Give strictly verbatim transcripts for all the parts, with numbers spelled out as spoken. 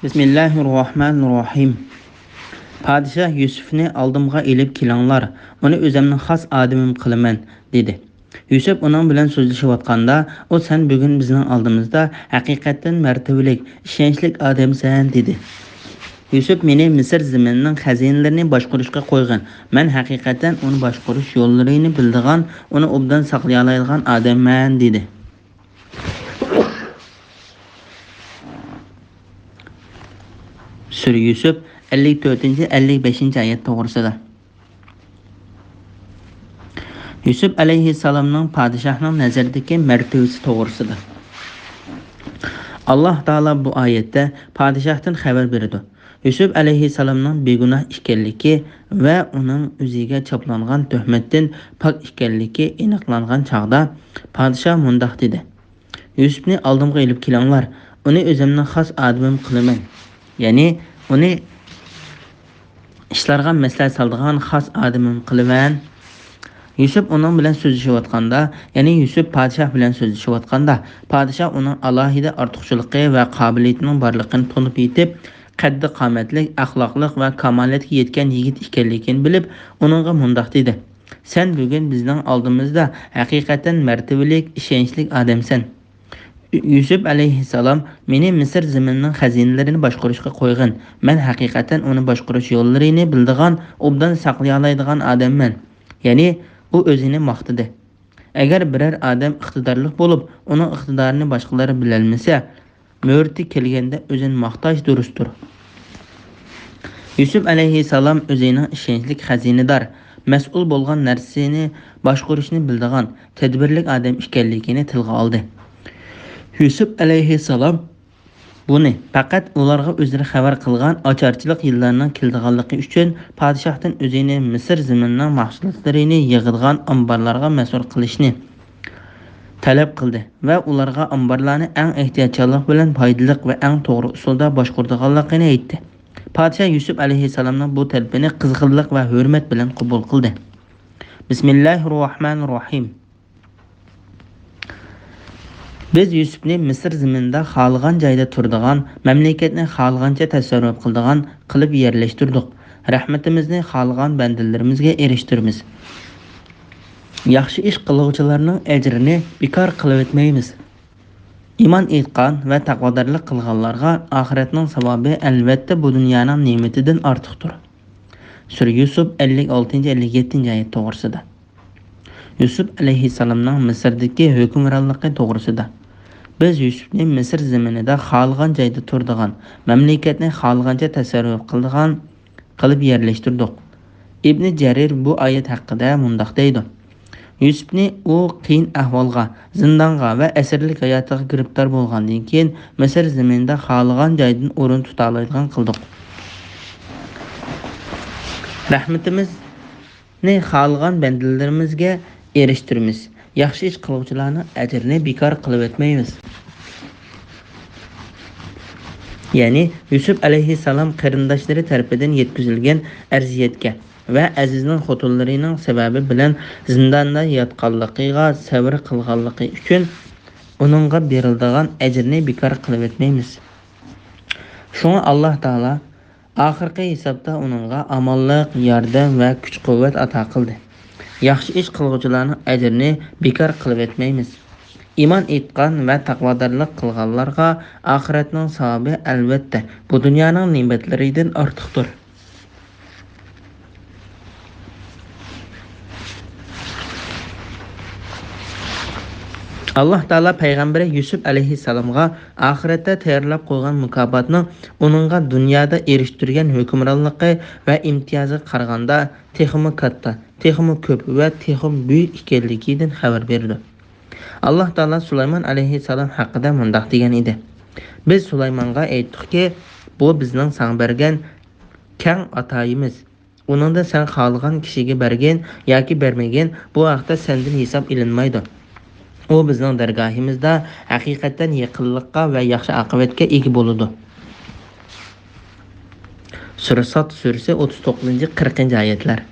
بىسمىللاھىررەھمانىررەھىم. پادىشاھ يۈسۈپنى ئالدىمغا ئېلىپ كېلىڭلار، ئۇنى ئۆزۈمنىڭ خاس ئادىمىم قىلىمەن، دېدى. يۈسۈپ ئۇنىڭ بىلەن سۆزلىشىۋاتقاندا، ئۇ، «سەن بۈگۈن بىزنىڭ ئالدىمىزدا ھەقىقەتەن مەرتىۋىلىك، ئىشەنچلىك ئادەمسەن» دېدى. يۈسۈپ، «مېنى مىسىر زېمىنىنىڭ خەزىنىلىرىنى باشقۇرۇشقا قويغىن، مەن ھەقىقەتەن ئۇنى باشقۇرۇش يوللىرىنى بىلىدىغان، ئۇنى ئوبدان ساقلىيالايدىغان ئادەممەن» دېدى. سۈرە يۈسۈپ، ئەللىك تۆتىنچى، ئەللىك بەشىنچى ئايەت توغرىسىدا. يۈسۈپ ئەلەيھىسسالامنىڭ پادىشاھنىڭ نەزىرىدىكى مەرتىۋىسى توغرىسىدا. ئاللاھ تائالا بۇ ئايەتتە پادىشاھتىن خەۋەر بېرىدۇ. يۈسۈپ ئەلەيھىسسالامنىڭ بىگۇناھ ئىكەنلىكى ۋە ئۇنىڭ ئۆزىگە چاپلانغان تۆھمەتتىن پاك ئىكەنلىكى ئېنىقلانغان چاغدا، پادىشاھ مۇنداق دېدى: «يۈسۈپنى ئالدىمغا ئېلىپ كېلىڭلار، ئۇنى ئۆزۈمنىڭ خاس ئادىمىم قىلىمەن.» يەنى ئۇنى ئىشلارغا مەسلىھەت سالىدىغان خاس ئادىمىم قىلىمەن. يۈسۈپ ئۇنىڭ بىلەن سۆزلىشىۋاتقاندا، يەنى يۈسۈپ پادىشاھ بىلەن سۆزلىشىۋاتقاندا، پادىشاھ ئۇنىڭ ئالاھىدە ئارتۇقچىلىقى ۋە قابىلىيىتىنىڭ بارلىقىنى تونۇپ يېتىپ، قەددى-قامەتلىك، ئەخلاقلىق ۋە كامالەتكە يەتكەن يىگىت ئىكەنلىكىنى بىلىپ، ئۇنىڭغا مۇنداق دېدى: «سەن بۈگۈن بىزنىڭ ئالدىمىزدا ھەقىقەتەن مەرتىۋىلىك، ئىشەنچلىك ئادەمسەن.» يۈسۈپ ئەلەيھىسسالام، «مېنى مىسىر زېمىنىنىڭ خەزىنىلىرىنى باشقۇرۇشقا قويغىن، مەن ھەقىقەتەن ئۇنى باشقۇرۇش يوللىرىنى بىلىدىغان، ئوبدان ساقلىيالايدىغان ئادەممەن.» يەنى ئۇ ئۆزىنى ماختىدى. ئەگەر بىرەر ئادەم ئىقتىدارلىق بولۇپ، ئۇنىڭ ئىقتىدارىنى باشقىلار بىلەلمىسە، مۆرىتى كەلگەندە ئۆزىنى ماختاش دۇرۇستۇر. يۈسۈپ ئەلەيھىسسالام ئۆزىنىڭ ئىشەنچلىك خەزىنىدار، مەسئۇل بولغان نەرسىنى باشقۇرۇشنى بىلىدىغان، تەدبىرلىك ئادەم ئىكەنلىكىنى تىلغا ئالدى. يۈسۈپ ئەلەيھىسسالام بۇنى پەقەت ئۇلارغا ئۆزلىرى خەۋەر قىلغان ئاچارچىلىق يىللارنىڭ كېلىدىغانلىقى ئۈچۈن پادىشاھتىن ئۆزىنى مىسىر زېمىنىنىڭ مەھسۇلاتلىرىنى يىغىدىغان ئامبارلارغا مەسئۇل قىلىشنى تەلەپ قىلدى ۋە ئۇلارغا ئامبارلارنى ئەڭ ئېھتىياتچانلىق بىلەن پايدىلىق ۋە ئەڭ توغرا ئۇسۇلدا باشقۇرىدىغانلىقىنى ئېيتتى. پادىشاھ يۈسۈپ ئەلەيھىسسالامنىڭ بۇ تەلىپىنى قىزغىنلىق ۋە ھۆرمەت بىلەن قوبۇل قىلدى. بىسمىللاھىررەھمانىررەھىم. بىز يۈسۈپنى مىسىر زېمىنىدا خالىغان جايدا تۇرىدىغان، مەملىكەتنى خالىغانچە تەسەررۇپ قىلىدىغان قىلىپ يەرلەشتۈردۇق. رەھمىتىمىزنى خالىغان بەندىلىرىمىزگە ئېرىشتۈرىمىز. ياخشى ئىش قىلغۇچىلارنىڭ ئەجرىنى بىكار قىلىۋەتمەيمىز. ئىمان ئېيتقان ۋە تەقۋادارلىق قىلغانلارغا ئاخىرەتنىڭ ساۋابى، ئەلۋەتتە، بۇ دۇنيانىڭ نېمىتىدىن ئارتۇقتۇر. سۈرە يۈسۈپ، ئەللىك ئالتىنچى، ئەللىك يەتتىنچى ئايەت توغرىسىدا. يۈسۈپ ئەلەيھىسسالامنىڭ مىسىردىكى ھۆكۈمرانلىقى توغرىسىدا. بىز يۈسۈپنى مىسىر زېمىنىدا خالىغان جايدا تۇرىدىغان، مەملىكەتنى خالىغانچە تەسەررۇپ قىلىدىغان قىلىپ يەرلەشتۈردۇق. ئىبنى جەرىر بۇ ئايەت ھەققىدە مۇنداق دەيدۇ: يۈسۈپنى ئۇ قىيىن ئەھۋالغا، زىندانغا ۋە ئەسىرلىك ھاياتىغا گىرىپتار بولغاندىن كېيىن، مىسىر زېمىنىدا خالىغان جايدىن ئورۇن تۇتالايدىغان قىلدۇق. رەھمىتىمىزنى خالىغان بەندىلىرىمىزگە ئېرىشتۈرىمىز. ياخشى ئىش قىلغۇچىلارنىڭ ئەجرىنى بىكار قىلىۋەتمەيمىز. يەنى يۈسۈپ ئەلەيھىسسالام قېرىنداشلىرى تەرىپىدىن يەتكۈزۈلگەن ئەزىيەتكە ۋە ئەزىزنىڭ خوتۇنلىرىنىڭ سەۋەبى بىلەن زىنداندا ياتقانلىقىغا سەۋر قىلغانلىقى ئۈچۈن ئۇنىڭغا بېرىلىدىغان ئەجىرنى بىكار قىلىۋەتمەيمىز. شۇڭا ئاللاھ تائالا ئاخىرقى ھېسابتا ئۇنىڭغا ئامانلىق، ياردەم ۋە كۈچ-قۇۋۋەت ئاتا قىلدى. ياخشى ئىش قىلغۇچىلارنىڭ ئەجرىنى بىكار قىلىۋەتمەيمىز. ئىمان ئېيتقان ۋە تەقۋادارلىق قىلغانلارغا ئاخىرەتنىڭ ساۋابى، ئەلۋەتتە، بۇ دۇنيانىڭ نېمەتلىرىدىن ئارتۇقتۇر. ئاللاھ تائالا پەيغەمبىرى يۈسۈپ ئەلەيھىسسالامغا ئاخىرەتتە تەييارلاپ قويغان مۇكاپاتنىڭ ئۇنىڭغا دۇنيادا ئېرىشتۈرگەن ھۆكۈمرانلىقى ۋە ئىمتىيازىغا قارىغاندا تېخىمۇ كاتتا، تېخىمۇ كۆپ ۋە تېخىمۇ بۈيۈك ئىكەنلىكىدىن خەۋەر بېرىدۇ. ئاللاھ تائالا سۇلايمان ئەلەيھىسسالام ھەققىدە مۇنداق دېگەن ئىدى: بىز سۇلايمانغا ئېيتتۇقكى، بۇ بىزنىڭ ساڭا بەرگەن كەڭ ئاتايىمىز. ئۇنىڭدىن سەن خالىغان كىشىگە بەرگىن ياكى بەرمىگىن، بۇ ھەقتە سەندىن ھېساب ئېلىنمايدۇ. ئۇ بىزنىڭ دەرگاھىمىزدا ھەقىقەتەن يېقىنلىققا ۋە ياخشى ئاقىۋەتكە ئىگە بولىدۇ. سۈرە ساد سۈرىسى، ئوتتۇز توققۇزىنچى، قىرىقىنچى ئايەتلەر.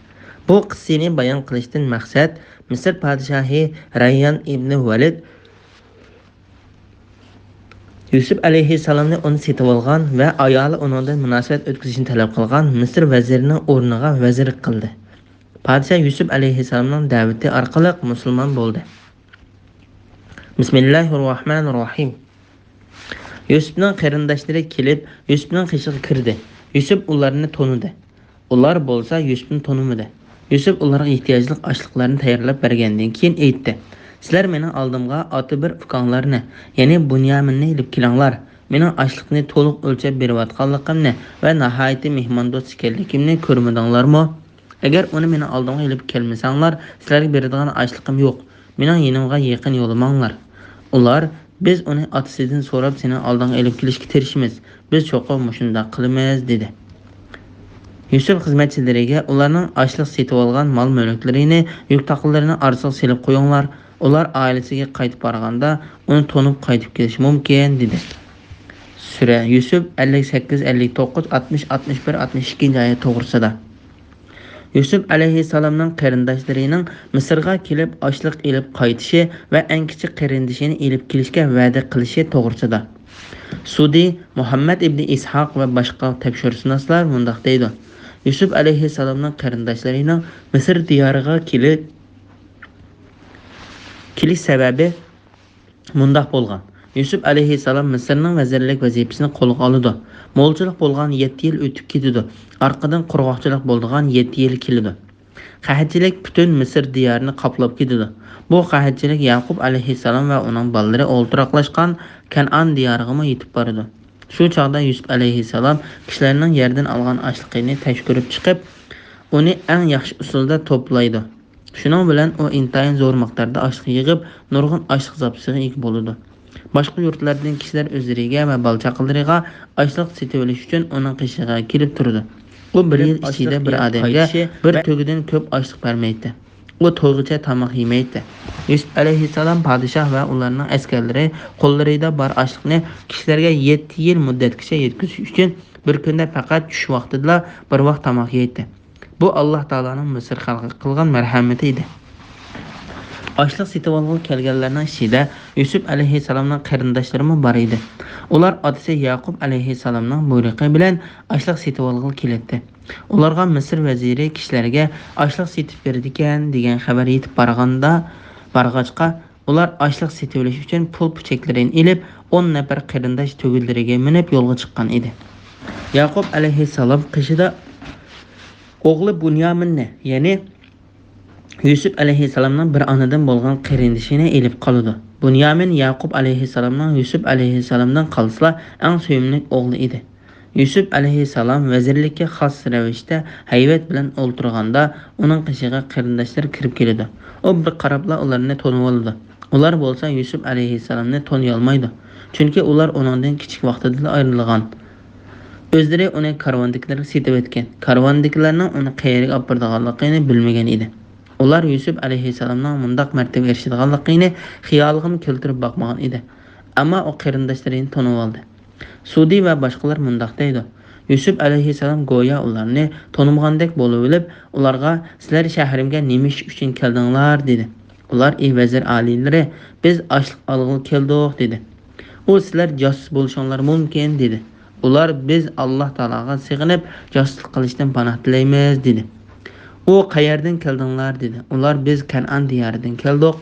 بۇ قىسسىنى بايان قىلىشتىن مەقسەت مىسىر پادىشاھى رەييان ئىبنى ۋەلىد يۈسۈپ ئەلەيھىسسالامنى ئۇنى سېتىۋالغان ۋە ئايالى ئۇنىڭدىن مۇناسىۋەت ئۆتكۈزۈشنى تەلەپ قىلغان مىسىر ۋەزىرىنىڭ ئورنىغا ۋەزىرلىك قىلدى. پادىشاھ يۈسۈپ ئەلەيھىسسالامنىڭ دەۋىتى ئارقىلىق مۇسۇلمان بولدى. بىسمىللاھىررەھمانىررەھىم. يۈسۈپنىڭ قېرىنداشلىرى كېلىپ، يۈسۈپنىڭ قېشىغا كىردى. يۈسۈپ ئۇلارنى تونۇدى. ئۇلار بولسا يۈسۈپنى تونۇمىدى. يۈسۈپ ئۇلارغا ئېھتىياجلىق ئاشلىقلارنى تەييارلاپ بەرگەندىن كېيىن ئېيتتى: «سىلەر مېنىڭ ئالدىمغا ئاتا بىر ئۇكاڭلارنى، يەنى بۇنيامىننى ئېلىپ كېلىڭلار. مېنىڭ ئاشلىقنى تولۇق ئۆلچەپ بېرىۋاتقانلىقىمنى ۋە ناھايىتى مېھماندوست ئىكەنلىكىمنى كۆرمىدىڭلارمۇ؟ ئەگەر ئۇنى مېنىڭ ئالدىمغا ئېلىپ كەلمىسەڭلار، سىلەرگە بېرىدىغان ئاشلىقىم يوق. مېنىڭ يېنىمغا يېقىن يولىماڭلار.» ئۇلار: «بىز ئۇنى ئاتىسىدىن سوراپ سېنىڭ ئالدىڭغا ئېلىپ كېلىشكە تىرىشىمىز. بىز چوقۇم مۇشۇنداق قىلىمىز» دېدى. يۈسۈپ خىزمەتچىلىرىگە: «ئۇلارنىڭ ئاشلىق سېتىۋالغان مال-مۈلۈكلىرىنى، يۈك-تاقلىرىنى ئارىسىغا سېلىپ قويۇڭلار. ئۇلار ئائىلىسىگە قايتىپ بارغاندا ئۇنى تونۇپ قايتىپ كېلىشى مۇمكىن» دېدى. سۈرە يۈسۈپ ئەللىك سەككىز، ئەللىك توققۇز، ئاتمىش، ئاتمىش بىر، ئاتمىش ئىككىنچى ئايەت توغرىسىدا. يۈسۈپ ئەلەيھىسسالامنىڭ قېرىنداشلىرىنىڭ مىسىرغا كېلىپ ئاشلىق ئېلىپ قايتىشى ۋە ئەڭ كىچىك قېرىندىشىنى ئېلىپ كېلىشكە ۋەدە قىلىشى توغرىسىدا. سۇدى مۇھەممەد ئىبنى ئىسھاق ۋە باشقا تەپسىرشۇناسلار مۇنداق دەيدۇ: يۈسۈپ ئەلەيھىسسالامنىڭ قېرىنداشلىرىنىڭ مىسىر دىيارىغا كېلىپ، كېلىش سەۋەبى مۇنداق بولغان. يۈسۈپ ئەلەيھىسسالام مىسىرنىڭ ۋەزىرلىك ۋەزىپىسىنى قولغا ئالىدۇ. مولچىلىق بولغان يەتتە يىل ئۆتۈپ كېتىدۇ. ئارقىدىن قۇرغاقچىلىق بولىدىغان يەتتە يىل كېلىدۇ. قەھەتچىلىك پۈتۈن مىسىر دىيارىنى قاپلاپ كېتىدۇ. بۇ قەھەتچىلىك ياقۇپ ئەلەيھىسسالام ۋە ئۇنىڭ بالىلىرى ئولتۇراقلاشقان كەنئان دىيارىغىمۇ يېتىپ بارىدۇ. شۇ چاغدا يۈسۈپ ئەلەيھىسسالام كىشىلەرنىڭ يەردىن ئالغان ئاشلىقىنى تەكشۈرۈپ چىقىپ، ئۇنى ئەڭ ياخشى ئۇسۇلدا توپلايدۇ. شۇنىڭ بىلەن ئۇ ئىنتايىن زور مىقداردا ئاشلىق يىغىپ، نۇرغۇن ئاشلىق زاپىسىغا ئىگە بولىدۇ. باشقا يۇرتلاردىن كىشىلەر ئۆزلىرىگە ۋە بالا-چاقىلىرىغا ئاشلىق سېتىۋېلىش ئۈچۈن ئۇنىڭ قېشىغا كېلىپ تۇرىدۇ. ئۇ بىر يىل ئىچىدە بىر ئادەمگە بىر تۆگىدىن كۆپ ئاشلىق بەرمەيتتى. ئۇ تويغىچە تاماق يېمەيتتى. يۈسۈپ ئەلەيھىسسالام پادىشاھ ۋە ئۇلارنىڭ ئەسكەرلىرى قوللىرىدا بار ئاشلىقنى كىشىلەرگە يەتتە يىل مۇددەتكىچە يەتكۈزۈش ئۈچۈن بىر كۈندە پەقەت چۈش ۋاقتىدىلا بىر ۋاق تاماق يەيتتى. بۇ ئاللاھ تائالانىڭ مىسىر خەلقىگە قىلغان مەرھەمىتى ئىدى. ئاشلىق سېتىۋالغىلى كەلگەنلەرنىڭ ئىچىدە يۈسۈپ ئەلەيھىسسالامنىڭ قېرىنداشلىرىمۇ بار ئىدى. ئۇلار ئاتىسى ياقۇپ ئەلەيھىسسالامنىڭ بۇيرۇقى بىلەن ئاشلىق سېتىۋالغىلى كېلەتتى. ئۇلارغا مىسىر ۋەزىرى كىشىلەرگە ئاشلىق سېتىپ بېرىدىكەن دېگەن خەۋەر يېتىپ بارغاندا، بارغاچقا، ئۇلار ئاشلىق سېتىۋېلىش ئۈچۈن پۇل پۈچەكلىرىنى ئېلىپ، ئون نەپەر قېرىنداش تۆگىلىرىگە مىنىپ يولغا چىققان ئىدى. ياقۇپ ئەلەيھىسسالام قېشىدا ئوغلى بۇنيامىننى، يەنى يۈسۈپ ئەلەيھىسسالامنىڭ بىر ئانىدىن بولغان قېرىندىشىنى ئېلىپ قالىدۇ. بۇنيامىن ياقۇپ ئەلەيھىسسالامنىڭ يۈسۈپ ئەلەيھىسسالامدىن قالسىلا ئەڭ سۆيۈملۈك ئوغلى ئىدى. يۈسۈپ ئەلەيھىسسالام ۋەزىرلىككە خاس رەۋىشتە ھەيۋەت بىلەن ئولتۇرغاندا، ئۇنىڭ قېشىغا قېرىنداشلىرى كىرىپ كېلىدۇ. ئۇ بىر قاراپلا ئۇلارنى تونۇۋالىدۇ. ئۇلار بولسا يۈسۈپ ئەلەيھىسسالامنى تونۇيالمايدۇ، چۈنكى ئۇلار ئۇنىڭدىن كىچىك ۋاقتىدىلا ئايرىلغان. ئۆزلىرى ئۇنى كارۋاندىكىلەرگە سېتىۋەتكەن. كارۋاندىكىلەرنىڭ ئۇنى قەيەرگە ئاپىرىدىغانلىقىنى بىلمىگەن ئىدى. ئۇلار يۈسۈپ ئەلەيھىسسالامنىڭ مۇنداق مەرتىۋىگە ئېرىشىدىغانلىقىنى خىيالىغىمۇ كەلتۈرۈپ باقمىغان ئىدى. ئەمما ئۇ قېرىنداشلىرىنى تونۇۋالدى. سۇدى ۋە باشقىلار مۇنداق دەيدۇ: يۈسۈپ ئەلەيھىسسالام گويا ئۇلارنى تونۇمىغاندەك بولۇۋېلىپ، ئۇلارغا: «سىلەر شەھىرىمگە نېمە ئىش ئۈچۈن كەلدىڭلار؟» دېدى. ئۇلار: «ئى ۋەزىر ئالىيلىرى، بىز ئاشلىق ئالغىلى كەلدۇق» دېدى. ئۇ: «سىلەر جاسۇس بولۇشۇڭلار مۇمكىن» دېدى. ئۇلار: «بىز ئاللاھ تائالاغا سېغىنىپ، جاسۇسلۇق قىلىشتىن پاناھ تىلەيمىز» دېدى. ئۇ: «قەيەردىن كەلدىڭلار؟» دېدى. ئۇلار: «بىز كەنئان دىيارىدىن كەلدۇق.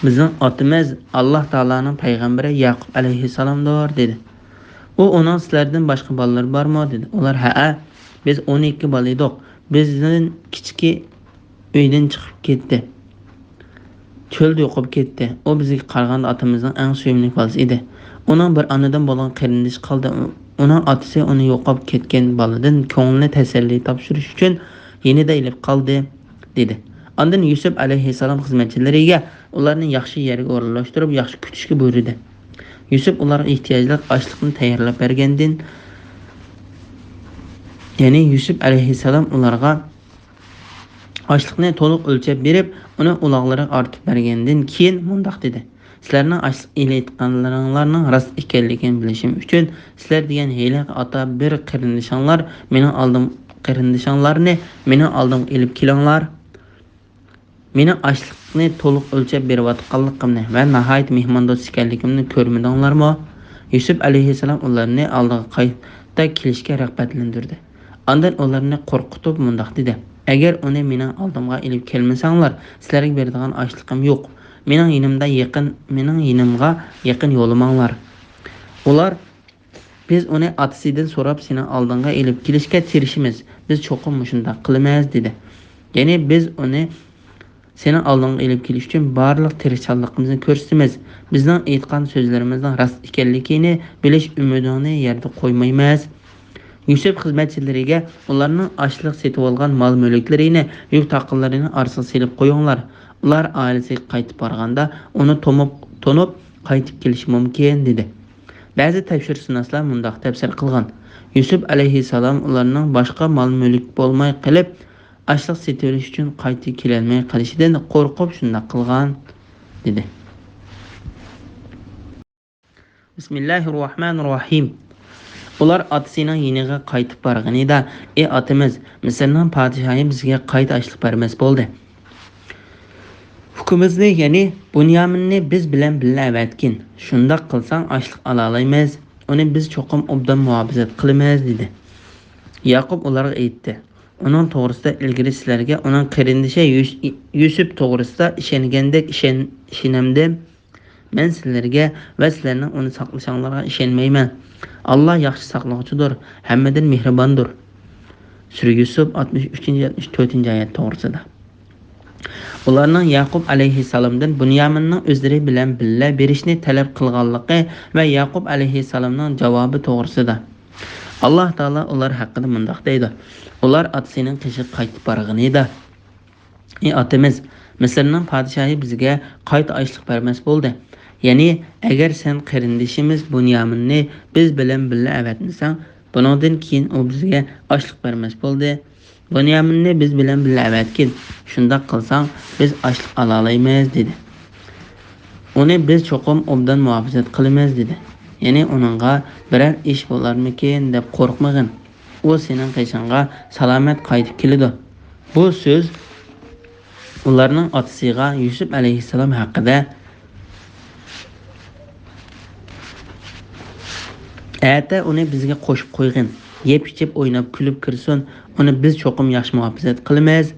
بىزنىڭ ئاتىمىز ئاللاھ تائالانىڭ پەيغەمبىرى ياقۇپ ئەلەيھىسسالامدۇر» دېدى. ئۇ: «ئۇنىڭ سىلەردىن باشقا بالىلىرى بارمۇ؟» دېدى. ئۇلار: «ھەئە، بىز ئون ئىككى بالا ئىدۇق. بىزدىن كىچىكى ئۆيدىن چىقىپ كەتتى. چۆلدە يوقاپ كەتتى. ئۇ بىزگە قارىغاندا ئاتىمىزنىڭ ئەڭ سۆيۈملۈك بالىسى ئىدى. ئۇنىڭ بىر ئانىدىن بولغان قېرىندىشى قالدى. ئۇنىڭ ئاتىسى ئۇنى يوقاپ كەتكەن بالىدىن كۆڭلىنى تەسەللى تاپشۇرۇش ئۈچۈن يېنىدا ئېلىپ قالدى» دېدى. ئاندىن يۈسۈپ ئەلەيھىسسالام خىزمەتچىلىرىگە ئۇلارنى ياخشى يەرگە ئورۇنلاشتۇرۇپ، ياخشى كۈتۈشكە بۇيرۇدى. يۈسۈپ ئۇلارغا ئېھتىياجلىق ئاشلىقنى تەييارلاپ بەرگەندىن، يەنى يۈسۈپ ئەلەيھىسسالام ئۇلارغا ئاشلىقنى تولۇق ئۆلچەپ بېرىپ، ئۇنى ئۇلاغلىرىغا ئارتىپ بەرگەندىن كېيىن مۇنداق دېدى: «سىلەرنىڭ ئاشلىق ئېلىۋېتىدىغانلىرىڭلارنىڭ راست ئىكەنلىكىنى بىلىشىم ئۈچۈن، سىلەر دېگەن ھېلىقى ئاتا بىر قېرىندىشىڭلار مېنىڭ ئالدىم، قېرىندىشىڭلارنى مېنىڭ ئالدىمغا ئېلىپ كېلىڭلار. مېنىڭ ئاشلىقنى تولۇق ئۆلچەپ بېرىۋاتقانلىقىمنى ۋە ناھايىتى مېھماندوست ئىكەنلىكىمنى كۆرمىدىڭلارمۇ؟» يۈسۈپ ئەلەيھىسسالام ئۇلارنى ئالدىغا قايتا كېلىشكە رىغبەتلەندۈردى. ئاندىن ئۇلارنى قورقۇتۇپ مۇنداق دېدى: «ئەگەر ئۇنى مېنىڭ ئالدىمغا ئېلىپ كەلمىسەڭلار، سىلەرگە بېرىدىغان ئاشلىقىم يوق. مېنىڭ يېنىمدا يېقىن، مېنىڭ يېنىمغا يېقىن يولىماڭلار.» ئۇلار: «بىز ئۇنى ئاتىسىدىن سوراپ سېنىڭ ئالدىڭغا ئېلىپ كېلىشكە تىرىشىمىز. بىز چوقۇم مۇشۇنداق قىلىمىز» دېدى. يەنى بىز ئۇنى سېنىڭ ئالدىڭغا ئېلىپ كېلىش ئۈچۈن بارلىق تىرىشچانلىقىمىزنى كۆرسىتىمىز. بىزنىڭ ئېيتقان سۆزلىرىمىزنىڭ راست ئىكەنلىكىنى بىلىش ئۈمىدىڭنى يەردە قويمايمىز. يۈسۈپ خىزمەتچىلىرىگە: «ئۇلارنىڭ ئاشلىق سېتىۋالغان مال-مۈلۈكلىرىنى، يۈك-تاقىلىرىنى ئارىسىغا سېلىپ قويۇڭلار. ئۇلار ئائىلىسىگە قايتىپ بارغاندا ئۇنى تومۇپ، تونۇپ قايتىپ كېلىشى مۇمكىن» دېدى. بەزى تەپسىرشۇناسلار مۇنداق تەپسىر قىلغان: يۈسۈپ ئەلەيھىسسالام ئۇلارنىڭ باشقا مال-مۈلۈك بولماي قېلىپ، ئاشلىق سېتىۋېلىش ئۈچۈن قايتا كېلەلمەي قېلىشىدىن قورقۇپ شۇنداق قىلغان، دېدى. بىسمىللاھىررەھمانىررەھىم. ئۇلار ئاتىسىنىڭ يېنىغا قايتىپ بارغىنىدا: «ئى ئاتىمىز، مىسىرنىڭ پادىشاھى بىزگە قايتا ئاشلىق بەرمەس بولدى. ئۇكىمىزنى، يەنى بۇنيامىننى بىز بىلەن بىللە ئەۋەتكىن. شۇنداق قىلساڭ ئاشلىق ئالالايمىز. ئۇنى بىز چوقۇم ئوبدان مۇھاپىزەت قىلىمىز» دېدى. ياقۇپ ئۇلارغا ئېيتتى: «ئۇنىڭ توغرىسىدا ئىلگىرى سىلەرگە ئۇنىڭ قېرىندىشى يۈس-، يۈسۈپ توغرىسىدا ئىشەنگەندەك ئىشەن-، ئىشىنەمدىم؟ مەن سىلەرگە ۋە سىلەرنىڭ ئۇنى ساقلىشىڭلارغا ئىشەنمەيمەن. ئاللا ياخشى ساقلىغۇچىدۇر، ھەممىدىن مېھرىباندۇر.» سۈرە يۈسۈپ ئاتمىش ئۈچىنچى، ئاتمىش تۆتىنچى ئايەت توغرىسىدا. ئۇلارنىڭ ياقۇپ ئەلەيھىسسالامدىن بۇنيامىننىڭ ئۆزلىرى بىلەن بىللە بېرىشنى تەلەپ قىلغانلىقى ۋە ياقۇپ ئەلەيھىسسالامنىڭ جاۋابى توغرىسىدا. ئاللا تائالا ئۇلار ھەققىدە مۇنداق دەيدۇ: ئۇلار ئاتىسىنىڭ قېشىغا قايتىپ بارغىنىدا: «ئى ئاتىمىز، مىسىرنىڭ پادىشاھى بىزگە قايتا ئاشلىق بەرمەس بولدى. يەنى، ئەگەر سەن قېرىندىشىمىز بۇنيامىننى بىز بىلەن بىللە ئەۋەتمىسەڭ، بۇنىڭدىن كېيىن ئۇ بىزگە ئاشلىق بەرمەس بولدى. بۇنيامىننى بىز بىلەن بىللە ئەۋەتكىن. شۇنداق قىلساڭ، بىز ئاشلىق ئالالايمىز» دېدى. «ئۇنى بىز چوقۇم ئوبدان مۇھاپىزەت قىلىمىز» دېدى. يەنى ئۇنىڭغا بىرەر ئىش بولارمىكىن دەپ قورقمىغىن. ئۇ سېنىڭ قېشىڭغا سالامەت قايتىپ كېلىدۇ. بۇ سۆز ئۇلارنىڭ ئاتىسىغا يۈسۈپ ئەلەيھىسسالام ھەققىدە: «ئەتە ئۇنى بىزگە قوشۇپ قويغىن. يەپ-ئىچىپ، ئويناپ-كۈلۈپ كىرسۇن. ئۇنى بىز چوقۇم ياخشى مۇھاپىزەت قىلىمىز.»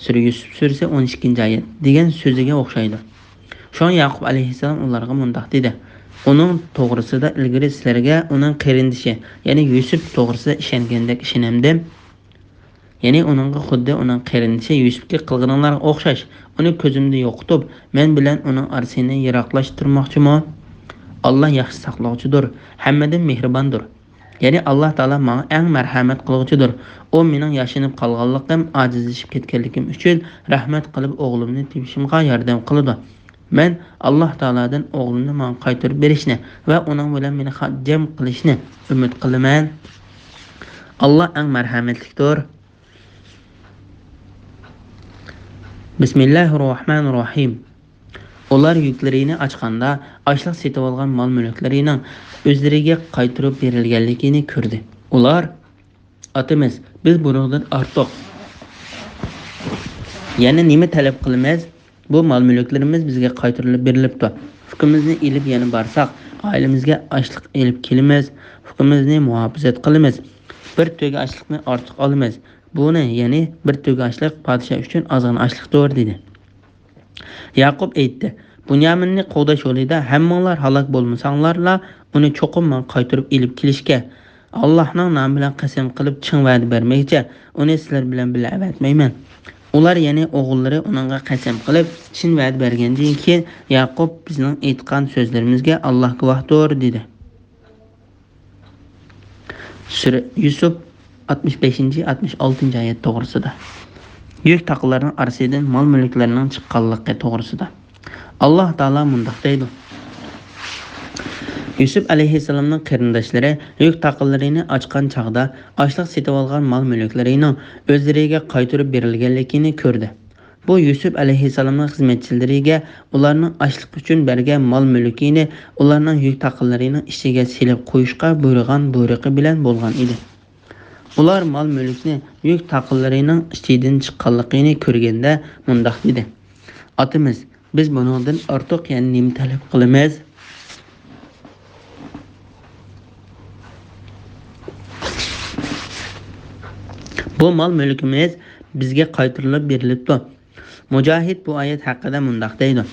سۈرە يۈسۈپ سۈرىسى ئون ئىككىنچى ئايەت دېگەن سۆزىگە ئوخشايدۇ. شۇڭا ياقۇپ ئەلەيھىسسالام ئۇلارغا مۇنداق دېدى: «ئۇنىڭ توغرىسىدا ئىلگىرى سىلەرگە ئۇنىڭ قېرىندىشى، يەنى يۈسۈپ توغرىسىدا ئىشەنگەندەك ئىشىنەمدىم؟ يەنى ئۇنىڭغا خۇددى ئۇنىڭ قېرىندىشى يۈسۈپكە قىلغىنىڭلارغا ئوخشاش، ئۇنى كۆزۈمدە يوقىتىپ، مەن بىلەن ئۇنىڭ ئارىسىنى يىراقلاشتۇرماقچىمۇ؟ ئاللا ياخشى ساقلىغۇچىدۇر، ھەممىدىن مېھرىباندۇر. يەنى ئاللا تائالا ماڭا ئەڭ مەرھەمەت قىلغۇچىدۇر. ئۇ مېنىڭ ياشىنىپ قالغانلىقىم، ئاجىزلىشىپ كەتكەنلىكىم ئۈچۈن رەھمەت قىلىپ ئوغلۇمنى تېپىشىمغا ياردەم قىلىدۇ. مەن ئاللا تائالادىن ئوغلۇمنى ماڭا قايتۇرۇپ بېرىشنى ۋە ئۇنىڭ بىلەن مېنى خاتىرجەم قىلىشنى ئۈمىد قىلىمەن. ئاللا ئەڭ مەرھەمەتلىكتۇر.» بىسمىللاھىررەھمانىررەھىم. ئۇلار يۈكلىرىنى ئاچقاندا، ئاشلىق سېتىۋالغان مال-مۈلۈكلىرىنىڭ ئۆزلىرىگە قايتۇرۇپ بېرىلگەنلىكىنى كۆردى. ئۇلار: «ئاتىمىز، بىز بۇنىڭدىن ئارتۇق يەنە نېمە تەلەپ قىلىمىز؟ بۇ مال-مۈلۈكلىرىمىز بىزگە قايتۇرۇلۇپ بېرىلىپتۇ. ئۇكىمىزنى ئېلىپ يەنە بارساق، ئائىلىمىزگە ئاشلىق ئېلىپ كېلىمىز، ئۇكىمىزنى مۇھاپىزەت قىلىمىز. بىر تۆگە ئاشلىقنى ئارتۇق ئالىمىز. بۇنى، يەنى بىر تۆگە ئاشلىق پادىشاھ ئۈچۈن ئازغىنە ئاشلىقتۇر» دېدى. ياقۇپ ئېيتتى: «بۇنيامىننى قوغداش يولىدا ھەممىڭلار ھالاك بولمىساڭلارلا، ئۇنى چوقۇم ماڭا قايتۇرۇپ ئېلىپ كېلىشكە. ئاللاھنىڭ نامى بىلەن قەسەم قىلىپ، چىڭ ۋەدە بەرمەيچە، ئۇنى سىلەر بىلەن بىللە ئەۋەتمەيمەن.» ئۇلار، يەنى ئوغۇللىرى، ئۇنىڭغا قەسەم قىلىپ، چىن ۋەدە بەرگەندىن كېيىن، ياقۇپ: «بىزنىڭ ئېيتقان سۆزلىرىمىزگە ئاللاھ گۇۋاھتۇر» دېدى. سۈرە يۈسۈپ، ئاتمىش بەشىنچى، ئاتمىش ئالتىنچى ئايەت توغرىسىدا. يۈك تاقىلارنىڭ ئارىسىدىن مال-مۈلۈكلەرنىڭ چىققانلىقى توغرىسىدا. ئاللاھ تائالا مۇنداق دەيدۇ: يۈسۈپ ئەلەيھىسسالامنىڭ قېرىنداشلىرى يۈك تاقىلىرىنى ئاچقان چاغدا، ئاشلىق سېتىۋالغان مال-مۈلۈكلىرىنىڭ ئۆزلىرىگە قايتۇرۇپ بېرىلگەنلىكىنى كۆردى. بۇ يۈسۈپ ئەلەيھىسسالامنىڭ خىزمەتچىلىرىگە ئۇلارنىڭ ئاشلىق ئۈچۈن بەرگەن مال-مۈلكىنى ئۇلارنىڭ يۈك تاقىلىرىنىڭ ئىچىگە سېلىپ قويۇشقا بۇيرۇغان بۇيرۇقى بىلەن بولغان ئىدى. ئۇلار مال-مۈلۈكنى يۈك تاقىلىرىنىڭ ئىچىدىن چىققانلىقىنى كۆرگەندە مۇنداق دېدى: «ئاتىمىز، بىز بۇنىڭدىن ئارتۇق يەنە نېمە تەلەپ قىلىمىز؟ بۇ مال-مۈلكىمىز بىزگە قايتۇرۇلۇپ بېرىلىپتۇ.» مۇجاھىد بۇ ئايەت ھەققىدە مۇنداق دەيدۇ: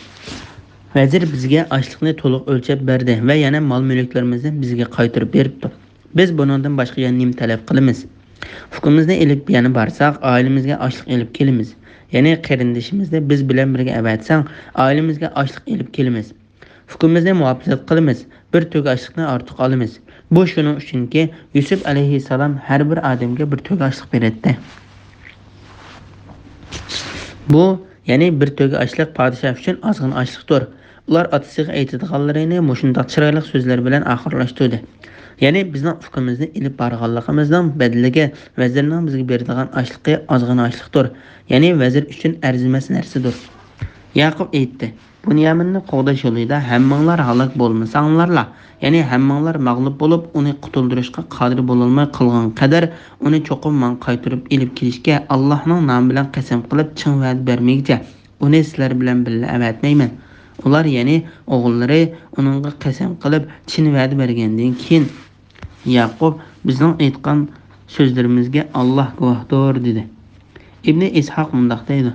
«ۋەزىر بىزگە ئاشلىقنى تولۇق ئۆلچەپ بەردى ۋە يەنە مال-مۈلۈكلىرىمىزنى بىزگە قايتۇرۇپ بېرىپتۇ. بىز بۇنىڭدىن باشقا يەنە نېمە تەلەپ قىلىمىز؟ ئۇكىمىزنى ئېلىپ يەنە بارساق، ئائىلىمىزگە ئاشلىق ئېلىپ كېلىمىز. يەنى قېرىندىشىمىزنى بىز بىلەن بىرگە ئەۋەتسەڭ، ئائىلىمىزگە ئاشلىق ئېلىپ كېلىمىز. ئۇكىمىزنى مۇھاپىزەت قىلىمىز، بىر تۆگە ئاشلىقنى ئارتۇق ئالىمىز.» بۇ شۇنىڭ ئۈچۈنكى، يۈسۈپ ئەلەيھىسسالام ھەر بىر ئادەمگە بىر تۆگە ئاشلىق بېرەتتى. بۇ، يەنى بىر تۆگە ئاشلىق پادىشاھ ئۈچۈن ئازغىنە ئاشلىقتۇر. ئۇلار ئاتىسىغا ئېيتىدىغانلىرىنى مۇشۇنداق چىرايلىق سۆزلەر بىلەن ئاخىرلاشتۇردى: «يەنى بىزنىڭ ئۇكىمىزنى ئېلىپ بارغانلىقىمىزنىڭ بەدىلىگە ۋەزىرنىڭ بىزگە بېرىدىغان ئاشلىقى ئازغىنە ئاشلىقتۇر. يەنى ۋەزىر ئۈچۈن ئەرزىمەس نەرسىدۇر.» ياقۇپ ئېيتتى: «بۇنيامىننى قوغداش يولىدا ھەممىڭلار ھالاك بولمىساڭلارلا، يەنى ھەممىڭلار مەغلۇپ بولۇپ، ئۇنى قۇتۇلدۇرۇشقا قادىر بولالماي قالغان قەدەر، ئۇنى چوقۇم ماڭا قايتۇرۇپ ئېلىپ كېلىشكە ئاللاھنىڭ نامى بىلەن قەسەم قىلىپ، چىڭ ۋەدە بەرمىگۈچە، ئۇنى سىلەر بىلەن بىللە ئەۋەتمەيمەن.» ئۇلار، يەنى ئوغۇللىرى، ئۇنىڭغا قەسەم قىلىپ، چىن ۋەدە بەرگەندىن كېيىن، ياقۇپ: «بىزنىڭ ئېيتقان سۆزلىرىمىزگە ئاللاھ گۇۋاھتۇر» دېدى. ئىبنى ئىسھاق مۇنداق دەيدۇ: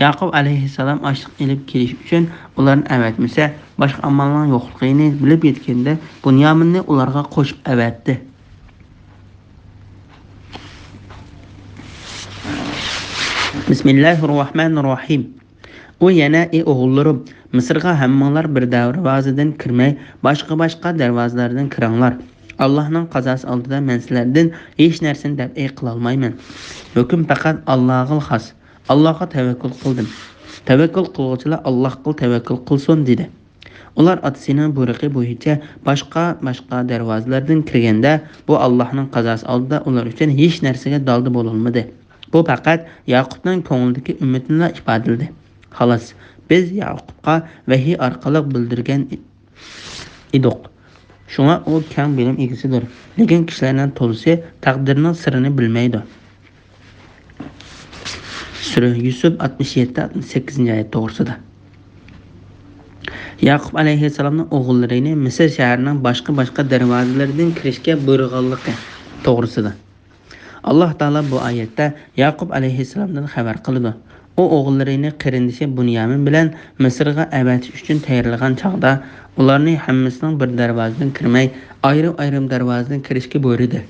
«ياقۇپ ئەلەيھىسسالام ئاشلىق ئېلىپ كېلىش ئۈچۈن ئۇلارنى ئەۋەتمىسە، باشقا ئامالنىڭ يوقلۇقىنى بىلىپ يەتكەندە، بۇنيامىننى ئۇلارغا قوشۇپ ئەۋەتتى.» بىسمىللاھىررەھمانىررەھىم. ئۇ يەنە: «ئى ئوغۇللىرىم، مىسىرغا ھەممىڭلار بىر دەرۋازىدىن كىرمەي، باشقا-باشقا دەرۋازىلاردىن كىرىڭلار. ئاللاھنىڭ قازاسى ئالدىدا مەن سىلەردىن ھېچ نەرسىنى دەپئى قىلالمايمەن. ھۆكۈم پەقەت ئاللاھقىلا خاس. ئاللاھقا تەۋەككۈل قىلدىم. تەۋەككۈل قىلغۇچىلا ئاللاھقىلا تەۋەككۈل قىلسۇن» دېدى. ئۇلار ئاتىسىنىڭ بۇيرۇقى بويىچە باشقا-باشقا دەرۋازىلاردىن كىرگەندە، بۇ ئاللاھنىڭ قازاسى ئالدىدا ئۇلار ئۈچۈن ھېچ نەرسىگە دالدا بولالمىدى. بۇ پەقەت ياقۇپنىڭ كۆڭلىدىكى ئۈمىدىنىلا ئىپادىلىدى. خالاس، بىز ياقۇپقا ۋەھىي ئارقىلىق بىلدۈرگەن ئىدۇق. شۇڭا ئۇ كەڭ بىلىم ئىگىسىدۇر. لېكىن كىشىلەرنىڭ تولىسى تەقدىرنىڭ سىرىنى بىلمەيدۇ. سۈرە يۈسۈپ ئاتمىش يەتتە، ئاتمىش سەككىزىنچى ئايەت توغرىسىدا. ياقۇپ ئەلەيھىسسالامنىڭ ئوغۇللىرىنى مىسىر شەھىرىنىڭ باشقا-باشقا دەرۋازىلىرىدىن كىرىشكە بۇيرۇغانلىقى توغرىسىدا. ئاللاھ تائالا بۇ ئايەتتە ياقۇپ ئەلەيھىسسالامدىن خەۋەر قىلىدۇ. ئۇ ئوغۇللىرىنى قېرىندىشى بۇنيامىن بىلەن مىسىرغا ئەۋەتىش ئۈچۈن تەييارلىغان چاغدا، ئۇلارنى ھەممىسىنىڭ بىر دەرۋازىدىن كىرمەي، ئايرىم-ئايرىم دەرۋازىدىن كىرىشكە بۇيرۇدى.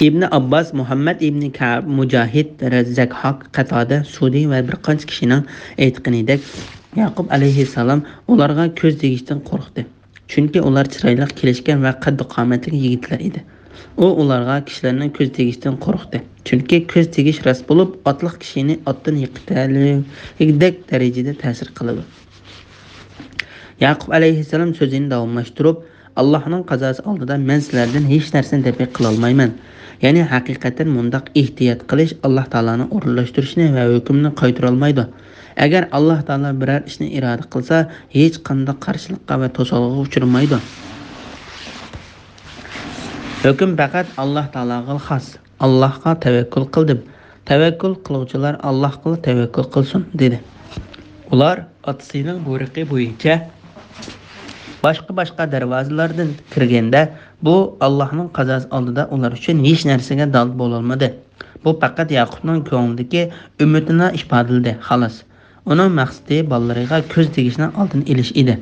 ئىبنى ئابباس، مۇھەممەد ئىبنى كەئب، مۇجاھىد، رەززەكھاق، قەتادە، سۇدى ۋە بىر قانچە كىشىنىڭ ئېيتقىنىدەك، ياقۇپ ئەلەيھىسسالام ئۇلارغا كۆز تېگىشتىن قورقتى. چۈنكى ئۇلار چىرايلىق، كېلىشكەن ۋە قەددى-قامەتلىك يىگىتلەر ئىدى. ئۇ ئۇلارغا كىشىلەرنىڭ كۆز تېگىشتىن قورقتى. چۈنكى كۆز تېگىش راست بولۇپ، ئاتلىق كىشىنى ئاتتىن يىقىتەلىگۈدەك دەرىجىدە تەسىر قىلىدۇ. ياقۇپ ئەلەيھىسسالام سۆزىنى داۋاملاشتۇرۇپ، ئاللاھنىڭ قازاسى ئالدىدا مەن سىلەردىن ھېچ نەرسىنى دەپئى قىلالمايمەن. يەنى ھەقىقەتەن مۇنداق ئېھتىيات قىلىش ئاللاھ تائالانىڭ ئورۇنلاشتۇرۇشىنى ۋە ھۆكمىنى قايتۇرالمايدۇ. ئەگەر ئاللاھ تائالا بىرەر ئىشنى ئىرادە قىلسا، ھېچقانداق قارشىلىققا ۋە توسالغۇغا ئۇچرىمايدۇ. ھۆكۈم پەقەت ئاللاھ تائالاغىلا خاس. ئاللاھقا تەۋەككۈل قىلدىم. تەۋەككۈل قىلغۇچىلار ئاللاھقىلا تەۋەككۈل قىلسۇن، دېدى. ئۇلار ئاتىسىنىڭ بۇيرۇقى بويىچە باشقا-باشقا دەرۋازىلاردىن كىرگەندە، بۇ ئاللاھنىڭ قازاسى ئالدىدا ئۇلار ئۈچۈن ھېچ نەرسىگە دالدا بولالمىدى. بۇ پەقەت ياقۇپنىڭ كۆڭلىدىكى ئۈمىدىنى ئىپادىلىدى، خالاس. ئۇنىڭ مەقسىتى بالىلىرىغا كۆز تېگىشنىڭ ئالدىنى ئېلىش ئىدى.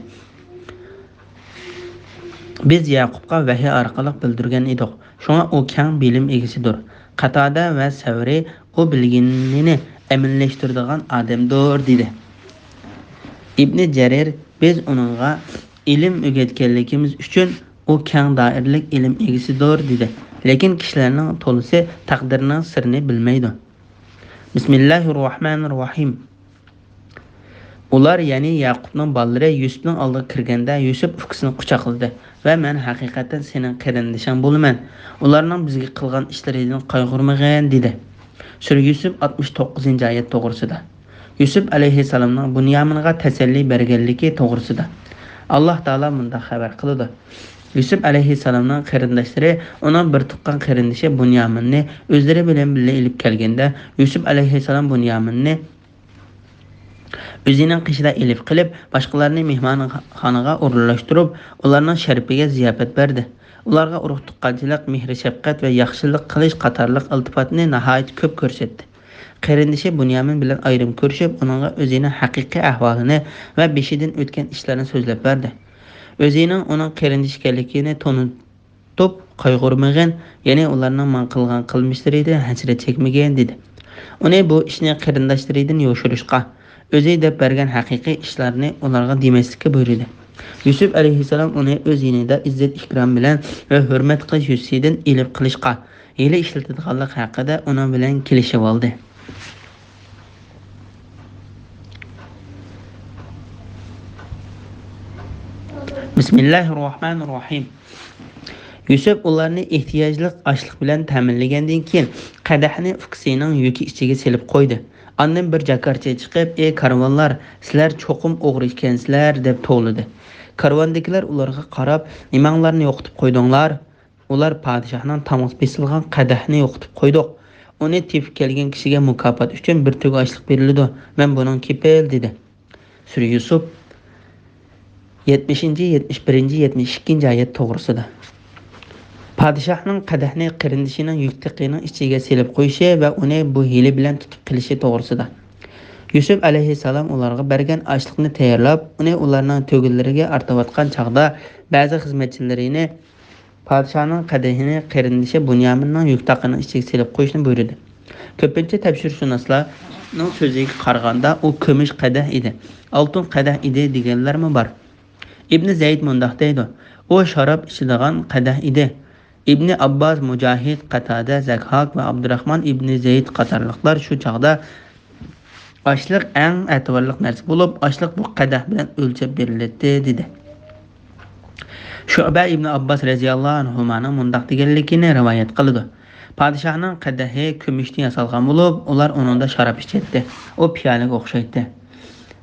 بىز ياقۇپقا ۋەھىي ئارقىلىق بىلدۈرگەن ئىدۇق، شۇڭا ئۇ كەڭ بىلىم ئىگىسىدۇر. قاتادە ۋە سەۋرى ئۇ بىلگىنىنى ئەمەلىيلەشتۈرىدىغان ئادەمدۇر، دېدى. ئىبنى جەرىر، بىز ئۇنىڭغا ئىلىم ئۆگەتكەنلىكىمىز ئۈچۈن ئۇ كەڭ دائىرىلىك ئىلىم ئىگىسىدۇر، دېدى. لېكىن كىشىلەرنىڭ تولىسى تەقدىرنىڭ سىرىنى بىلمەيدۇ. بىسمىللاھىررەھمانىررەھىم. ئۇلار، يەنى ياقۇپنىڭ بالىلىرى يۈسۈپنىڭ ئالدىغا كىرگەندە، يۈسۈپ ئۇكىسىنى قۇچاقلىدى ۋە مەن ھەقىقەتەن سېنىڭ قېرىندىشىڭ بولىمەن. ئۇلارنىڭ بىزگە قىلغان ئىشلىرىدىن قايغۇرمىغىن، دېدى. سۈرە يۈسۈپ ئاتمىش توققۇزىنچى ئايەت توغرىسىدا. يۈسۈپ ئەلەيھىسسالامنىڭ بۇنيامىنغا تەسەللى بەرگەنلىكى توغرىسىدا. ئاللاھ تائالا مۇنداق خەۋەر قىلىدۇ: يۈسۈپ ئەلەيھىسسالامنىڭ قېرىنداشلىرى ئۇنىڭ بىر تۇغقان قېرىندىشى بۇنيامىننى ئۆزلىرى بىلەن بىللە ئېلىپ كەلگەندە، يۈسۈپ ئەلەيھىسسالام بۇنيامىننى ئۆزىنىڭ قېشىدا ئېلىپ قېلىپ، باشقىلارنى مېھمانخانىغا ئورۇنلاشتۇرۇپ، ئۇلارنىڭ شەرىپىگە زىياپەت بەردى. ئۇلارغا ئۇرۇق-تۇغقانچىلىق، مېھىر-شەپقەت ۋە ياخشىلىق قىلىش قاتارلىق ئىلتىپاتنى ناھايىتى كۆپ كۆرسەتتى. قېرىندىشى بۇنيامىن بىلەن ئايرىم كۆرۈشۈپ، ئۇنىڭغا ئۆزىنىڭ ھەقىقىي ئەھۋالىنى ۋە بېشىدىن ئۆتكەن ئىشلارنى سۆزلەپ بەردى. ئۆزىنىڭ ئۇنىڭ قېرىندىشى ئىكەنلىكىنى تونۇتۇپ، قايغۇرمىغىن، يەنى ئۇلارنىڭ ماڭا قىلغان قىلمىشلىرىدىن ھەسرەت چەكمىگىن، دېدى. ئۇنى بۇ ئىشنى قېرىنداشلىرىدىن يوشۇرۇشقا، ئۆزى دەپ بەرگەن ھەقىقىي ئىشلارنى ئۇلارغا دېمەسلىككە بۇيرۇدى. يۈسۈپ ئەلەيھىسسالام ئۇنى ئۆز يېنىدا ئىززەت-ئىكرام بىلەن ۋە ھۆرمەت قىلىش يۈزىسىدىن ئېلىپ قېلىشقا، ھىيلە ئىشلىتىدىغانلىق ھەققىدە ئۇنىڭ بىلەن كېلىشىۋالدى. بىسمىللاھىررەھمانىررەھىم. يۈسۈپ ئۇلارنى ئېھتىياجلىق ئاشلىق بىلەن تەمىنلىگەندىن كېيىن، قەدەھنى ئۇكىسىنىڭ يۈكى ئىچىگە سېلىپ قويدى. ئاندىن بىر جاكارچى چىقىپ، «ئەي كارۋانلار، سىلەر چوقۇم ئوغرى ئىكەنسىلەر!» دەپ توۋلىدى. كارۋاندىكىلەر ئۇلارغا قاراپ، «نېمەڭلارنى يوقىتىپ قويدۇڭلار؟» ئۇلار پادىشاھنىڭ تامغىسى بېسىلغان قەدەھنى يوقىتىپ قويدۇق. ئۇنى تېپىپ كەلگەن كىشىگە مۇكاپات ئۈچۈن بىر تۆگە ئاشلىق بېرىلىدۇ. مەن بۇنىڭ كېپىل، دېدى. سۈرە يۈسۈپ، يەتمىشىنچى، يەتمىش بىرىنچى، يەتمىش ئىككىنچى ئايەت توغرىسىدا. پادىشاھنىڭ قەدەھنى قېرىندىشىنىڭ يۈك تېقىنىڭ ئىچىگە سېلىپ قويۇشى ۋە ئۇنى بۇ ھىيلە بىلەن تۇتۇپ قېلىشى توغرىسىدا. يۈسۈپ ئەلەيھىسسالام ئۇلارغا بەرگەن ئاشلىقنى تەييارلاپ، ئۇنى ئۇلارنىڭ تۆگىلىرىگە ئارتىۋاتقان چاغدا، بەزى خىزمەتچىلىرىنى پادىشاھنىڭ قەدىھىنى قېرىندىشى بۇنيامىننىڭ يۈك تاقىنىڭ ئىچىگە سېلىپ قويۇشنى بۇيرۇدى. كۆپىنچە تەپسىرشۇناسلارنىڭ سۆزىگە قارىغاندا، ئۇ كۈمۈش قەدەھ ئىدى، ئالتۇن قەدەھ ئىدى دېگەنلەرمۇ بار. ئىبنى زەيد مۇنداق دەيدۇ: «ئۇ شاراب ئىچىدىغان قەدەھ ئىدى.» ئىبنى ئابباس، مۇجاھىد، قاتادە، زەھھاك ۋە ئابدۇراخمان ئىبنى زەيد قاتارلىقلار شۇ چاغدا ئاشلىق ئەڭ ئەتىۋارلىق نەرسە بولۇپ، ئاشلىق بۇ قەدەھ بىلەن ئۆلچەپ بېرىلەتتى، دېدى. شۇئبە ئىبنى ئابباس رەزىياللاھۇ ئەنھۇمانىڭ مۇنداق دېگەنلىكىنى رىۋايەت قىلىدۇ: پادىشاھنىڭ قەدىھى كۈمۈشتىن ياسالغان بولۇپ، ئۇلار ئۇنىڭدا شاراب ئىچەتتى. ئۇ پىيالىگە ئوخشايتتى.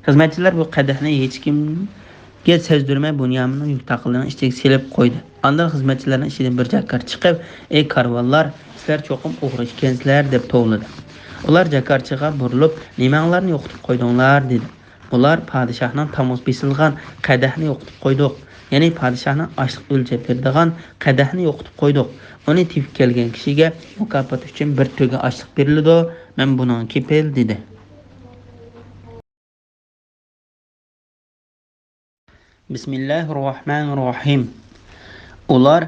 خىزمەتچىلەر بۇ قەدەھنى ھېچكىمگە سەزدۈرمەي بۇنيامىننىڭ يۈك تاقىلىرىنىڭ ئىچىگە سېلىپ قويدى. ئاندىن خىزمەتچىلەرنىڭ ئىچىدىن بىر جاكار چىقىپ، «ئەي كارۋانلار، سىلەر چوقۇم ئوغرى ئىكەنسىلەر!» دەپ توۋلىدى. ئۇلار جاكارچىغا بۇرۇلۇپ، «نېمەڭلارنى يوقىتىپ قويدۇڭلار؟» دېدى. ئۇلار، «پادىشاھنىڭ تامغىسى بېسىلغان قەدەھنى يوقىتىپ قويدۇق، يەنى پادىشاھنىڭ ئاشلىق ئۆلچەپ بېرىدىغان قەدەھنى يوقىتىپ قويدۇق. ئۇنى تېپىپ كەلگەن كىشىگە مۇكاپات ئۈچۈن بىر تۆگە ئاشلىق بېرىلىدۇ، مەن بۇنىڭغا كېپىل» دېدى. بىسمىللاھىررەھمانىررەھىم. ئۇلار،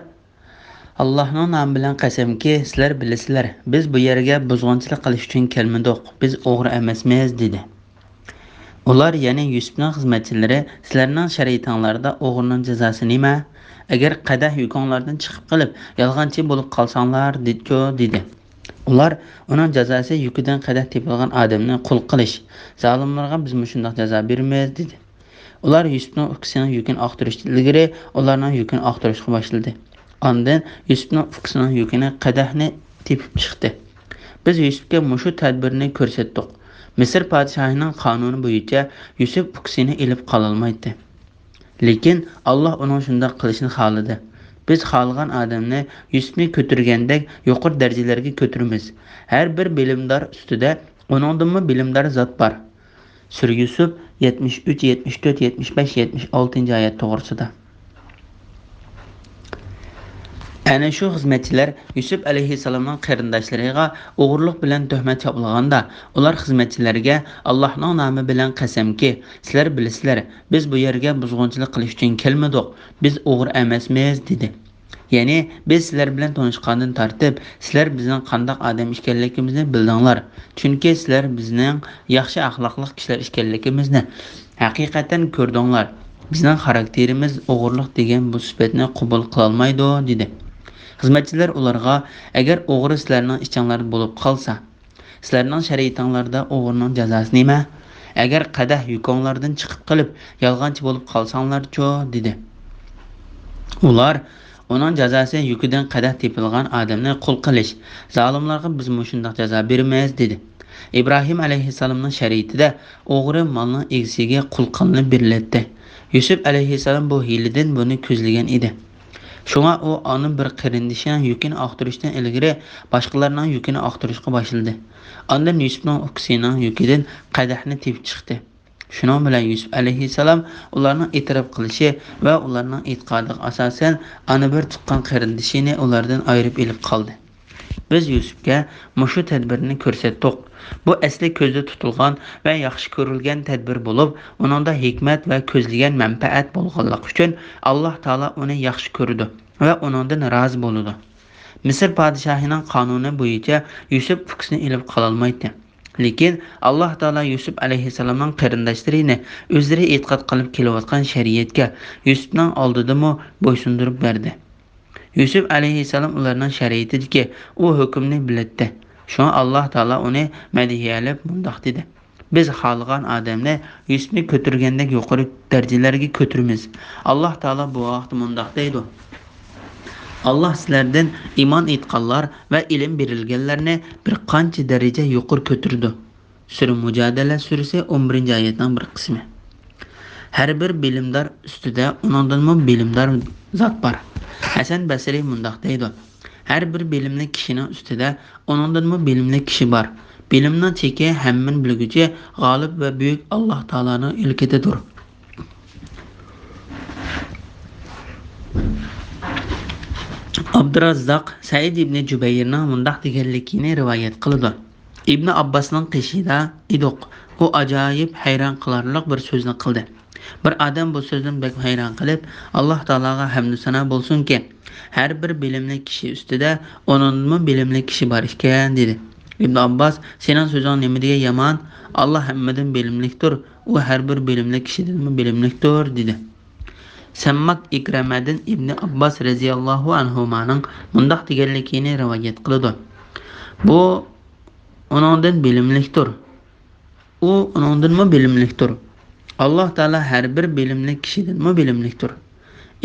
«ئاللاھنىڭ نامى بىلەن قەسەمكى، سىلەر بىلىسىلەر، بىز بۇ يەرگە بۇزغۇنچىلىق قىلىش ئۈچۈن كەلمىدۇق، بىز ئوغرى ئەمەسمىز» دېدى. ئۇلار، يەنى يۈسۈپنىڭ خىزمەتچىلىرى، «سىلەرنىڭ شەرىئىتىڭلاردا ئوغرىنىڭ جازاسى نېمە؟ ئەگەر قەدەھ يۈكۈڭلاردىن چىقىپ قېلىپ، يالغانچى بولۇپ قالساڭلارچۇ؟» دېدى. ئۇلار، «ئۇنىڭ جازاسى يۈكىدىن قەدەھ تېپىلغان ئادەمنى قۇل قىلىش. زالىملارغا بىز مۇشۇنداق جازا بېرىمىز» دېدى. ئۇلار يۈسۈپنىڭ ئۇكىسىنىڭ يۈكىنى ئاختۇرۇشتىن ئىلگىرى ئۇلارنىڭ يۈكىنى ئاختۇرۇشقا باشلىدى. ئاندىن يۈسۈپنىڭ ئۇكىسىنىڭ يۈكىنى قەدەھنى تېپىپ چىقتى. «بىز يۈسۈپكە مۇشۇ تەدبىرنى كۆرسەتتۇق. مىسىر پادىشاھىنىڭ قانۇنى بويىچە يۈسۈپ ئۇكىسىنى ئېلىپ قالالمايتتى. لېكىن ئاللاھ ئۇنىڭ شۇنداق قىلىشىنى خالىدى. بىز خالىغان ئادەمنى يۈسۈپنى كۆتۈرگەندەك يۇقىرى دەرىجىلەرگە كۆتۈرىمىز. ھەر بىر بىلىمدار ئۈستىدە ئۇنىڭدىنمۇ بىلىمدار زات بار.» سۈرە يۈسۈپ، يەتمىش ئۈچ، يەتمىش تۆت، يەتمىش بەش، يەتمىش ئالتىنچى ئايەت توغرىسىدا. ئەنە شۇ خىزمەتچىلەر يۈسۈپ ئەلەيھىسسالامنىڭ قېرىنداشلىرىغا ئوغرىلىق بىلەن تۆھمەت چاپلىغاندا، ئۇلار خىزمەتچىلەرگە، «ئاللاھنىڭ نامى بىلەن قەسەمكى، سىلەر بىلىسىلەر، بىز بۇ يەرگە بۇزغۇنچىلىق قىلىش ئۈچۈن كەلمىدۇق، بىز ئوغرى ئەمەسمىز» دېدى. يەنى، «بىز سىلەر بىلەن تونۇشقاندىن تارتىپ، سىلەر بىزنىڭ قانداق ئادەم ئىكەنلىكىمىزنى بىلدىڭلار. چۈنكى سىلەر بىزنىڭ ياخشى ئەخلاقلىق كىشىلەر ئىكەنلىكىمىزنى ھەقىقەتەن كۆردۈڭلار. بىزنىڭ خاراكتېرىمىز ئوغرىلىق دېگەن بۇ سۈپەتنى قوبۇل قىلالمايدۇ» دېدى. خىزمەتچىلەر ئۇلارغا، «ئەگەر ئوغرى سىلەرنىڭ ئىچىڭلاردا بولۇپ قالسا، سىلەرنىڭ شەرىئىتىڭلاردا ئوغرىنىڭ جازاسى نېمە؟ ئەگەر قەدەھ يۈكۈڭلاردىن چىقىپ قېلىپ، يالغانچى بولۇپ قالساڭلارچۇ؟» دېدى. ئۇلار، «ئۇنىڭ جازاسى يۈكىدىن قەدەھ تېپىلغان ئادەمنى قۇل قىلىش. زالىملارغا بىز مۇشۇنداق جازا بېرىمىز» دېدى. ئىبراھىم ئەلەيھىسسالامنىڭ شەرىئىتىدە ئوغرى مالنىڭ ئىگىسىگە قۇل قىلىنىپ بېرىلەتتى. يۈسۈپ ئەلەيھىسسالام بۇ ھىيلىدىن بۇنى كۆزلىگەن ئىدى. شۇڭا ئۇ ئانا بىر قېرىندىشىنىڭ يۈكىنى ئاختۇرۇشتىن ئىلگىرى باشقىلارنىڭ يۈكىنى ئاختۇرۇشقا باشلىدى. ئاندىن يۈسۈپنىڭ ئۇكىسىنىڭ يۈكىدىن قەدەھنى تېپىپ چىقتى. شۇنىڭ بىلەن يۈسۈپ ئەلەيھىسسالام ئۇلارنىڭ ئېتىراپ قىلىشى ۋە ئۇلارنىڭ ئېتىقادىغا ئاساسەن، ئانا بىر تۇغقان قېرىندىشىنى ئۇلاردىن ئايرىپ ئېلىپ قالدى. بىز يۈسۈپكە مۇشۇ تەدبىرنى كۆرسەتتۇق. بۇ ئەسلى كۆزدە تۇتۇلغان ۋە ياخشى كۆرۈلگەن تەدبىر بولۇپ، ئۇنىڭدا ھېكمەت ۋە كۆزلىگەن مەنپەئەت بولغانلىقى ئۈچۈن، ئاللاھ تائالا ئۇنى ياخشى كۆرىدۇ ۋە ئۇنىڭدىن رازى بولىدۇ. مىسىر پادىشاھىنىڭ قانۇنى بويىچە يۈسۈپ ئۇكىسىنى ئېلىپ قالالمايتتى. لېكىن ئاللاھ تائالا يۈسۈپ ئەلەيھىسسالامنىڭ قېرىنداشلىرىنى ئۆزلىرى ئېتىقاد قىلىپ كېلىۋاتقان شەرىئەتكە يۈسۈپنىڭ ئالدىدىمۇ بويسۇندۇرۇپ بەردى. يۈسۈپ ئەلەيھىسسالام ئۇلارنىڭ شەرىئىتىدىكى ئۇ ھۆكۈمنى بىلەتتى. شۇڭا ئاللاھ تائالا ئۇنى مەدھىيەلەپ مۇنداق دېدى: «بىز خالىغان ئادەمنى يۈسۈپنى كۆتۈرگەندەك يۇقىرى دەرىجىلەرگە كۆتۈرىمىز.» ئاللاھ تائالا بۇ ھەقتە مۇنداق دەيدۇ: «ئاللاھ سىلەردىن ئىمان ئېيتقانلار ۋە ئىلىم بېرىلگەنلەرنى بىر قانچە دەرىجە يۇقىرى كۆتۈرىدۇ.» سۈرە مۇجادىلە سۈرىسى ئون بىرىنچى ئايەتنىڭ بىر قىسمى. ھەر بىر بىلىمدار ئۈستىدە ئۇنىڭدىنمۇ بىلىمدار زات بار. ھەسەن بەسرى مۇنداق دەيدۇ: «ھەر بىر بىلىملىك كىشىنىڭ ئۈستىدە ئۇنىڭدىنمۇ بىلىملىك كىشى بار. بىلىمنىڭ چېكى ھەممىنى بىلگۈچى، غالىب ۋە بۈيۈك ئاللاھ تائالانىڭ ئىلكىدىدۇر.» ئابدۇراززاق سەئىد ئىبنى جۇبەيرنىڭ مۇنداق دېگەنلىكىنى رىۋايەت قىلىدۇ: ئىبنى ئابباسنىڭ قېشىدا ئىدۇق. ئۇ ئاجايىپ ھەيران قالارلىق بىر سۆزنى قىلدى. بىر ئادەم بۇ سۆزدىن بەك ھەيران قېلىپ، «ئاللاھ تائالاغا ھەمدۇ سانا بولسۇنكى، ھەر بىر بىلىملىك كىشى ئۈستىدە ئۇنىڭدىنمۇ بىلىملىك كىشى بار ئىكەن» دېدى. ئىبنى ئابباس: «سېنىڭ سۆزۈڭ نېمە دېگەن يامان؟ ئاللاھ ھەممىدىن بىلىملىكتۇر، ئۇ ھەر بىر بىلىملىك كىشىدىنمۇ بىلىملىكتۇر» دېدى. سەمماك ئىكرەمەدىن ئىبنى ئابباس رەزىياللاھۇ ئەنھۇمانىڭ مۇنداق دېگەنلىكىنى رىۋايەت قىلىدۇ: «بۇ ئۇنىڭدىن بىلىملىكتۇر، ئۇ ئۇنىڭدىنمۇ بىلىملىكتۇر. ئاللاھ تائالا ھەر بىر بىلىملىك كىشىدىنمۇ بىلىملىكتۇر.»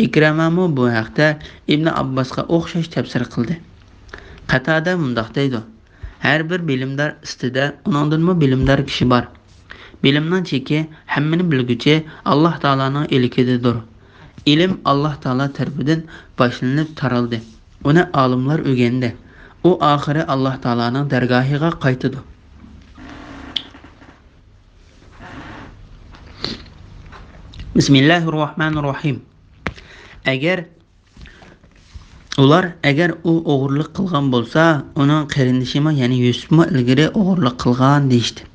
ئىكرەمەمۇ بۇ ھەقتە ئىبنى ئابباسقا ئوخشاش تەپسىر قىلدى. قەتادە مۇنداق دەيدۇ: «ھەر بىر بىلىمدار ئۈستىدە ئۇنىڭدىنمۇ بىلىمدار كىشى بار. بىلىمنىڭ چېكى ھەممىنى بىلگۈچى ئاللاھ تائالانىڭ ئىلكىدىدۇر. ئىلىم ئاللاھ تائالا تەرىپىدىن باشلىنىپ تارالدى. ئۇنى ئالىملار ئۆگەندى. ئۇ ئاخىرى ئاللاھ تائالانىڭ دەرگاھىغا قايتىدۇ.» بىسمىللاھىررەھمانىررەھىم. ئەگەر ئۇلار، «ئەگەر ئۇ ئوغرىلىق قىلغان بولسا، ئۇنىڭ قېرىندىشىمۇ، يەنى يۈسۈپمۇ ئىلگىرى ئوغرىلىق قىلغان» دېيىشتى.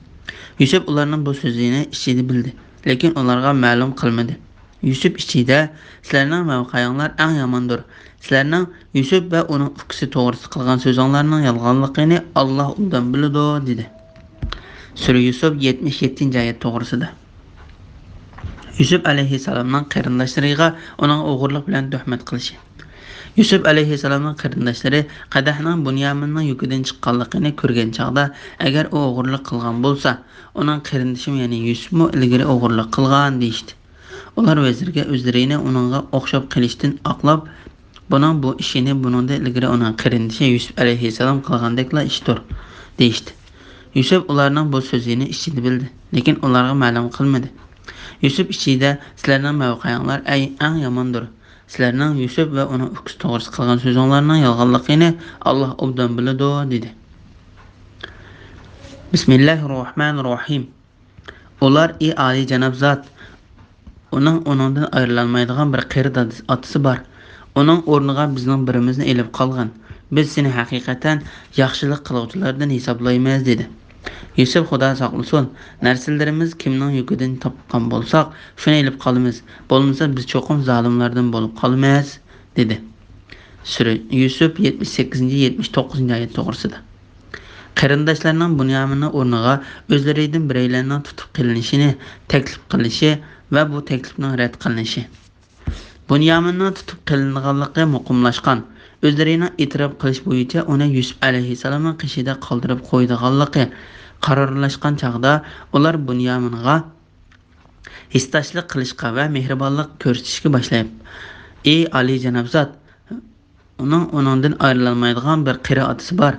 يۈسۈپ ئۇلارنىڭ بۇ سۆزىنى ئىچىدە بىلدى، لېكىن ئۇلارغا مەلۇم قىلمىدى. يۈسۈپ ئىچىدە: «سىلەرنىڭ مەۋقەيىڭلار ئەڭ ياماندۇر. سىلەرنىڭ يۈسۈپ ۋە ئۇنىڭ ئۇكىسى توغرىسىدا قىلغان سۆزۈڭلارنىڭ يالغانلىقىنى ئاللاھ ئوبدان بىلىدۇ» دېدى. سۈرە يۈسۈپ يەتمىش يەتتىنچى ئايەت توغرىسىدا. يۈسۈپ ئەلەيھىسسالامنىڭ قېرىنداشلىرىغا ئۇنىڭ ئوغرىلىق بىلەن تۆھمەت قىلىشى. يۈسۈپ ئەلەيھىسسالامنىڭ قېرىنداشلىرى قەدەھنىڭ بۇنيامىننىڭ يۈكىدىن چىققانلىقىنى كۆرگەن چاغدا، «ئەگەر ئۇ ئوغرىلىق قىلغان بولسا، ئۇنىڭ قېرىندىشىمۇ، يەنى يۈسۈپمۇ ئىلگىرى ئوغرىلىق قىلغان» دېيىشتى. ئۇلار ۋەزىرگە ئۆزلىرىنى ئۇنىڭغا ئوخشاپ قېلىشتىن ئاقلاپ، «بۇنىڭ بۇ ئىشىنى بۇنىڭدىن ئىلگىرى ئۇنىڭ قېرىندىشى يۈسۈپ ئەلەيھىسسالام قىلغاندەكلا ئىشتۇر» دېيىشتى. يۈسۈپ ئۇلارنىڭ بۇ سۆزىنى ئىچىدە بىلدى، لېكىن ئۇلارغا مەلۇم قىلمىدى. يۈسۈپ ئىچىدە: «سىلەرنىڭ مەۋقەيىڭلار ئەي ئەڭ ياماندۇر. سىلەرنىڭ يۈسۈپ ۋە ئۇنىڭ ئۇكىسى توغرىسىدا قىلغان سۆزۈڭلارنىڭ يالغانلىقىنى ئاللاھ ئوبدان بىلىدۇ» دېدى. بىسمىللاھىررەھمانىررەھىم. ئۇلار: «ئى ئالىيجاناب زات، ئۇنىڭ، ئۇنىڭدىن ئايرىلالمايدىغان بىر قېرى دادىسى، ئاتىسى بار. ئۇنىڭ ئورنىغا بىزنىڭ بىرىمىزنى ئېلىپ قالغىن. بىز سېنى ھەقىقەتەن ياخشىلىق قىلغۇچىلاردىن ھېسابلايمىز» دېدى. يۈسۈپ: «خۇدا ساقلىسۇن، نەرسىلىرىمىز كىمنىڭ يۈكىدىن تاپقان بولساق، شۇنى ئېلىپ قالىمىز. بولمىسا بىز چوقۇم زالىملاردىن بولۇپ قالىمىز» دېدى. سۈرە يۈسۈپ يەتمىش سەككىزىنچى، يەتمىش توققۇزىنچى ئايەت توغرىسىدا. قېرىنداشلارنىڭ بۇنيامىننىڭ ئورنىغا ئۆزلىرىدىن بىرەيلەننىڭ تۇتۇپ قېلىنىشىنى تەكلىپ قىلىشى ۋە بۇ تەكلىپنىڭ رەت قىلىنىشى. بۇنيامىننىڭ تۇتۇپ قېلىنغانلىقى مۇقىملاشقان، ئۆزلىرىنىڭ ئېتىراپ قىلىش بويىچە ئۇنى يۈسۈپ ئەلەيھىسسالامنىڭ قېشىدا قالدۇرۇپ قويىدىغانلىقى قارارلاشقان چاغدا، ئۇلار بۇنيامىنغا ھېسداشلىق قىلىشقا ۋە مېھرىبانلىق كۆرسىتىشكە باشلاپ، ئى ئالىيجاناب زات، ئۇنىڭ، ئۇنىڭدىن ئايرىلالمايدىغان بىر قېرى ئاتىسى بار.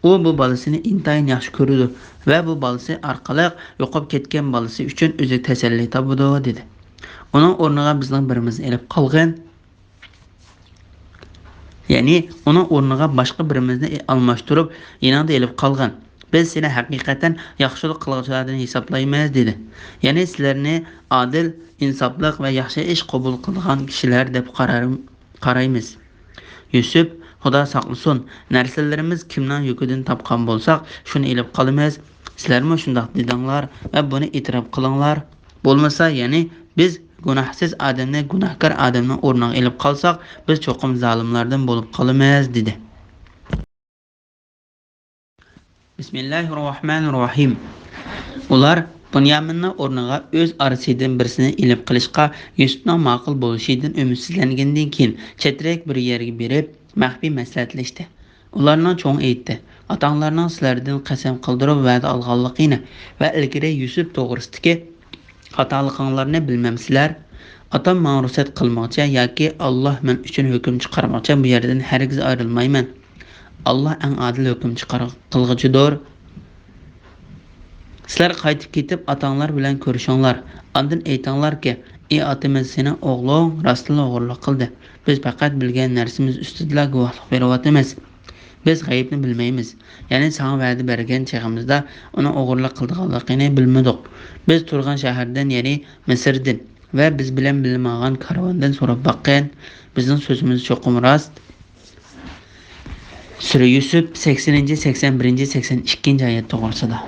ئۇ بۇ بالىسىنى ئىنتايىن ياخشى كۆرىدۇ ۋە بۇ بالىسى ئارقىلىق يوقاپ كەتكەن بالىسى ئۈچۈن ئۆزى تەسەللى تاپىدۇ، دېدى. ئۇنىڭ ئورنىغا بىزنىڭ بىرىمىزنى ئېلىپ قالغىن. يەنى ئۇنىڭ ئورنىغا باشقا بىرىمىزنى ئالماشتۇرۇپ، يېنىڭدا ئېلىپ قالغىن. بىز سېنى ھەقىقەتەن ياخشىلىق قىلغۇچىلاردىن ھېسابلايمىز، دېدى. يەنى سىلەرنى ئادىل، ئىنساپلىق ۋە ياخشى ئىش قوبۇل قىلىدىغان كىشىلەر دەپ قارار-، قارايمىز. يۈسۈپ، خۇدا ساقلىسۇن، نەرسىلىرىمىز كىمنىڭ يۈكىدىن تاپقان بولساق، شۇنى ئېلىپ قالىمىز. سىلەرمۇ شۇنداق دېدىڭلار ۋە بۇنى ئېتىراپ قىلىڭلار. بولمىسا، يەنى بىز گۇناھسىز ئادەمنى گۇناھكار ئادەمنىڭ ئورنىغا ئېلىپ قالساق، بىز چوقۇم زالىملاردىن بولۇپ قالىمىز، دېدى. بىسمىللاھىر راھمانىر راھىم. ئۇلار بۇنيامىننىڭ ئورنىغا ئۆز ئارىسىدىن بىرسىنى ئېلىپ قېلىشقا يۈسۈپنىڭ ماقۇل بولۇشىدىن ئۈمىدسىزلەنگەندىن كېيىن، چەترەك بىر يەرگە بېرىپ، مەخپىي مەسلىھەتلەشتى. ئۇلارنىڭ چوڭى ئېيتتى: «ئاتاڭلارنىڭ سىلەردىن قەسەم قىلدۇرۇپ ۋەدە ئالغانلىقىنى ۋە ئىلگىرى يۈسۈپ توغرىسىدىكى خاتالىقىڭلارنى بىلمەمسىلەر؟ ئاتام ماڭا رۇخسەت قىلمىغۇچە ياكى ئاللاھ مەن ئۈچۈن ھۆكۈم چىقارمىغۇچە بۇ يەردىن ھەرگىز ئايرىلمايمەن. ئاللاھ ئەڭ ئادىل ھۆكۈم چىقار-، قىلغۇچىدۇر. سىلەر قايتىپ كېتىپ ئاتاڭلار بىلەن كۆرۈشۈڭلار. ئاندىن ئېيتىڭلاركى، ئى ئاتىمىز، سېنىڭ ئوغلۇڭ راستتىنلا ئوغرىلىق قىلدى. بىز پەقەت بىلگەن نەرسىمىز ئۈستىدىلا گۇۋاھلىق بېرىۋاتىمىز. بىز غەيىبنى بىلمەيمىز. يەنى ساڭا ۋەدە بەرگەن چېغىمىزدا ئۇنىڭ ئوغرىلىق قىلىدىغانلىقىنى بىلمىدۇق. بىز تۇرغان شەھەردىن، يەنى مىسىردىن ۋە بىز بىلەن بىللە ماڭغان كارۋاندىن سوراپ باققىن. بىزنىڭ سۆزىمىز چوقۇم راست.» سۈرە يۈسۈپ، سەكسىنىنچى، سەكسەن بىرىنچى، سەكسەن ئىككىنچى ئايەت توغرىسىدا.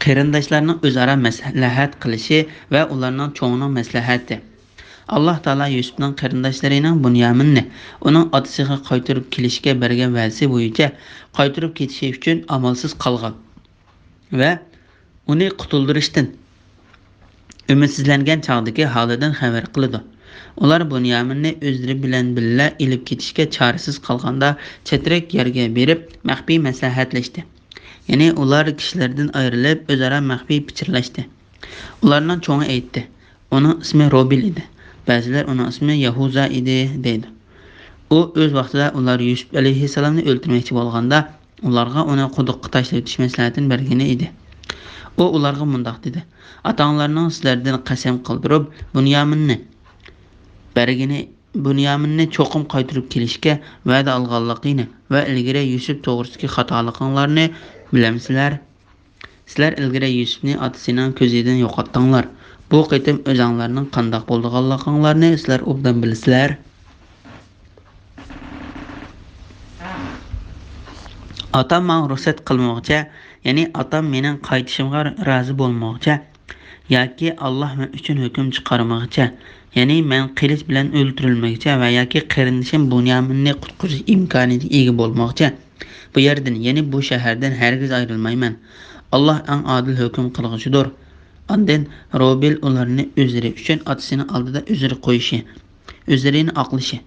قېرىنداشلارنىڭ ئۆزئارا مەسلىھەت قىلىشى ۋە ئۇلارنىڭ چوڭىنىڭ مەسلىھەتى. ئاللاھ تائالا يۈسۈپنىڭ قېرىنداشلىرىنىڭ بۇنيامىننى ئۇنىڭ ئاتىسىغا قايتۇرۇپ كېلىشكە بەرگەن ۋەدىسى بويىچە قايتۇرۇپ كېتىشى ئۈچۈن ئامالسىز قالغان ۋە ئۇنى قۇتۇلدۇرۇشتىن ئۈمىدسىزلەنگەن چاغدىكى ھالىدىن خەۋەر قىلىدۇ. ئۇلار بۇنيامىننى ئۆزلىرى بىلەن بىللە ئېلىپ كېتىشكە چارىسىز قالغاندا، چەترەك يەرگە بېرىپ مەخپىي مەسلىھەتلەشتى. يەنى ئۇلار كىشىلەردىن ئايرىلىپ، ئۆزئارا مەخپىي پىچىرلاشتى. ئۇلارنىڭ چوڭى ئېيتتى: «ئۇنىڭ ئىسمى روبىل ئىدى.» بەزىلەر: «ئۇنىڭ ئىسمى يەھۇزا ئىدى» دەيدۇ. ئۇ ئۆز ۋاقتىدا ئۇلار يۈسۈپ ئەلەيھىسسالامنى ئۆلتۈرمەكچى بولغاندا، ئۇلارغا ئۇنى قۇدۇققا تاشلىۋېتىش مەسلىھەتىنى بەرگىنى ئىدى. ئۇ ئۇلارغا مۇنداق دېدى: «ئاتاڭلارنىڭ سىلەردىن قەسەم قىلدۇرۇپ، بۇنيامىننى بەرگىنى، بۇنيامىننى چوقۇم قايتۇرۇپ كېلىشكە ۋەدە ئالغانلىقىنى ۋە ئىلگىرى يۈسۈپ توغرىسىدىكى خاتالىقىڭلارنى بىلەمسىلەر؟ سىلەر ئىلگىرى يۈسۈپنى ئاتىسىنىڭ كۆزىدىن يوقاتتىڭلار. بۇ قېتىم ئۆزۈڭلارنىڭ قانداق بولىدىغانلىقىڭلارنى سىلەر ئوبدان بىلىسىلەر.» ئاتام ماڭا رۇخسەت قىلمىغۇچە، يەنى ئاتام مېنىڭ قايتىشىمغا رازى بولمىغۇچە ياكى ئاللاھ مەن ئۈچۈن ھۆكۈم چىقارمىغۇچە، يەنى مەن قىلىچ بىلەن ئۆلتۈرۈلمىگۈچە ۋە ياكى قېرىندىشىم بۇنيامىننى قۇتقۇزۇش ئىمكانىيىتىگە ئىگە بولمىغۇچە، بۇ يەردىن، يەنى بۇ شەھەردىن ھەرگىز ئايرىلمايمەن. ئاللاھ ئەڭ ئادىل ھۆكۈم قىلغۇچىدۇر. ئاندىن روبىل ئۇلارنى ئۆزلىرى ئۈچۈن ئاتىسىنىڭ ئالدىدا ئۆزرە قويۇشى، ئۆزلىرىنى ئاقلىشى،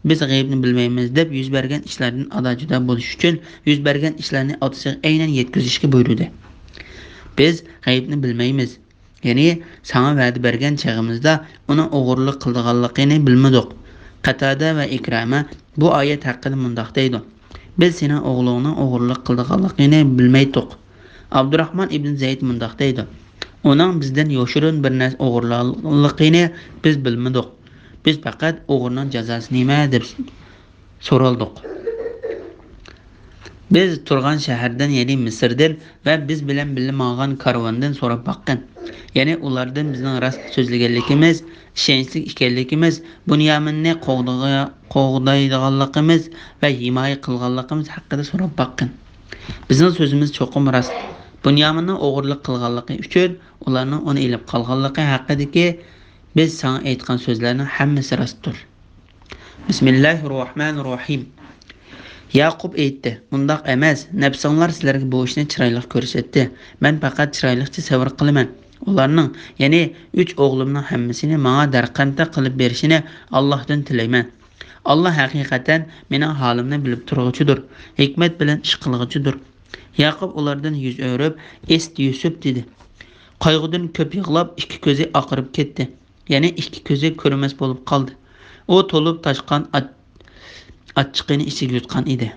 «بىز غەيىبنى بىلمەيمىز» دەپ يۈز بەرگەن ئىشلاردىن ئادا-جۇدا بولۇش ئۈچۈن يۈز بەرگەن ئىشلارنى ئاتىسىغا ئەينەن يەتكۈزۈشكە بۇيرۇدى. «بىز غەيىبنى بىلمەيمىز.» يەنى ساڭا ۋەدە بەرگەن چېغىمىزدا ئۇنىڭ ئوغرىلىق قىلىدىغانلىقىنى بىلمىدۇق. قاتادە ۋە ئىكرامە بۇ ئايەت ھەققىدە مۇنداق دەيدۇ: «بىز سېنىڭ ئوغلۇڭنىڭ ئوغرىلىق قىلىدىغانلىقىنى بىلمەيتتۇق.» ئابدۇراخمان ئىبن زەيد مۇنداق دەيدۇ: «ئۇنىڭ بىزدىن يوشۇرۇن بىر نەرسە ئوغرىلىغانلىقىنى بىز بىلمىدۇق. بىز پەقەت ئوغرىنىڭ جازاسى نېمە دەپ سورالدۇق. بىز تۇرغان شەھەردىن، يەنى مىسىردىن ۋە بىز بىلەن بىللە ماڭغان كارۋاندىن سوراپ باققىن. يەنى ئۇلاردىن بىزنىڭ راست سۆزلىگەنلىكىمىز، ئىشەنچلىك ئىكەنلىكىمىز، بۇنيامىننى قوغدىغا-، قوغدايدىغانلىقىمىز ۋە ھىمايە قىلغانلىقىمىز ھەققىدە سوراپ باققىن. بىزنىڭ سۆزىمىز چوقۇم راست. بۇنيامىننىڭ ئوغرىلىق قىلغانلىقى ئۈچۈن ئۇلارنىڭ ئۇنى ئېلىپ قالغانلىقى ھەققىدىكى بىز ساڭا ئېيتقان سۆزلەرنىڭ ھەممىسى راستتۇر.» بىسمىللاھىر راھمانىر راھىم. ياقۇپ ئېيتتى: «مۇنداق ئەمەس، نەپسىڭلار سىلەرگە بۇ ئىشنى چىرايلىق كۆرسەتتى. مەن پەقەت چىرايلىقچە سەۋر قىلىمەن. ئۇلارنىڭ، يەنى ئۈچ ئوغلۇمنىڭ ھەممىسىنى ماڭا دەرقەندە قىلىپ بېرىشىنى ئاللاھتىن تىلەيمەن. ئاللاھ ھەقىقەتەن مېنىڭ ھالىمنى بىلىپ تۇرغۇچىدۇر، ھېكمەت بىلەن ئىش قىلغۇچىدۇر.» ياقۇپ ئۇلاردىن يۈز ئۆرۈپ، ئىست يۈسۈپ دېدى. قايغۇدىن كۆپ يىغلاپ، ئىككى كۆزى ئاقىرىپ كەتتى. يەنى ئىككى كۆزى كۆرمەس بولۇپ قالدى. ئۇ تولۇپ تاشقان ئاچ-، ئاچچىقىنى ئىچىگە يۇتقان ئىدى.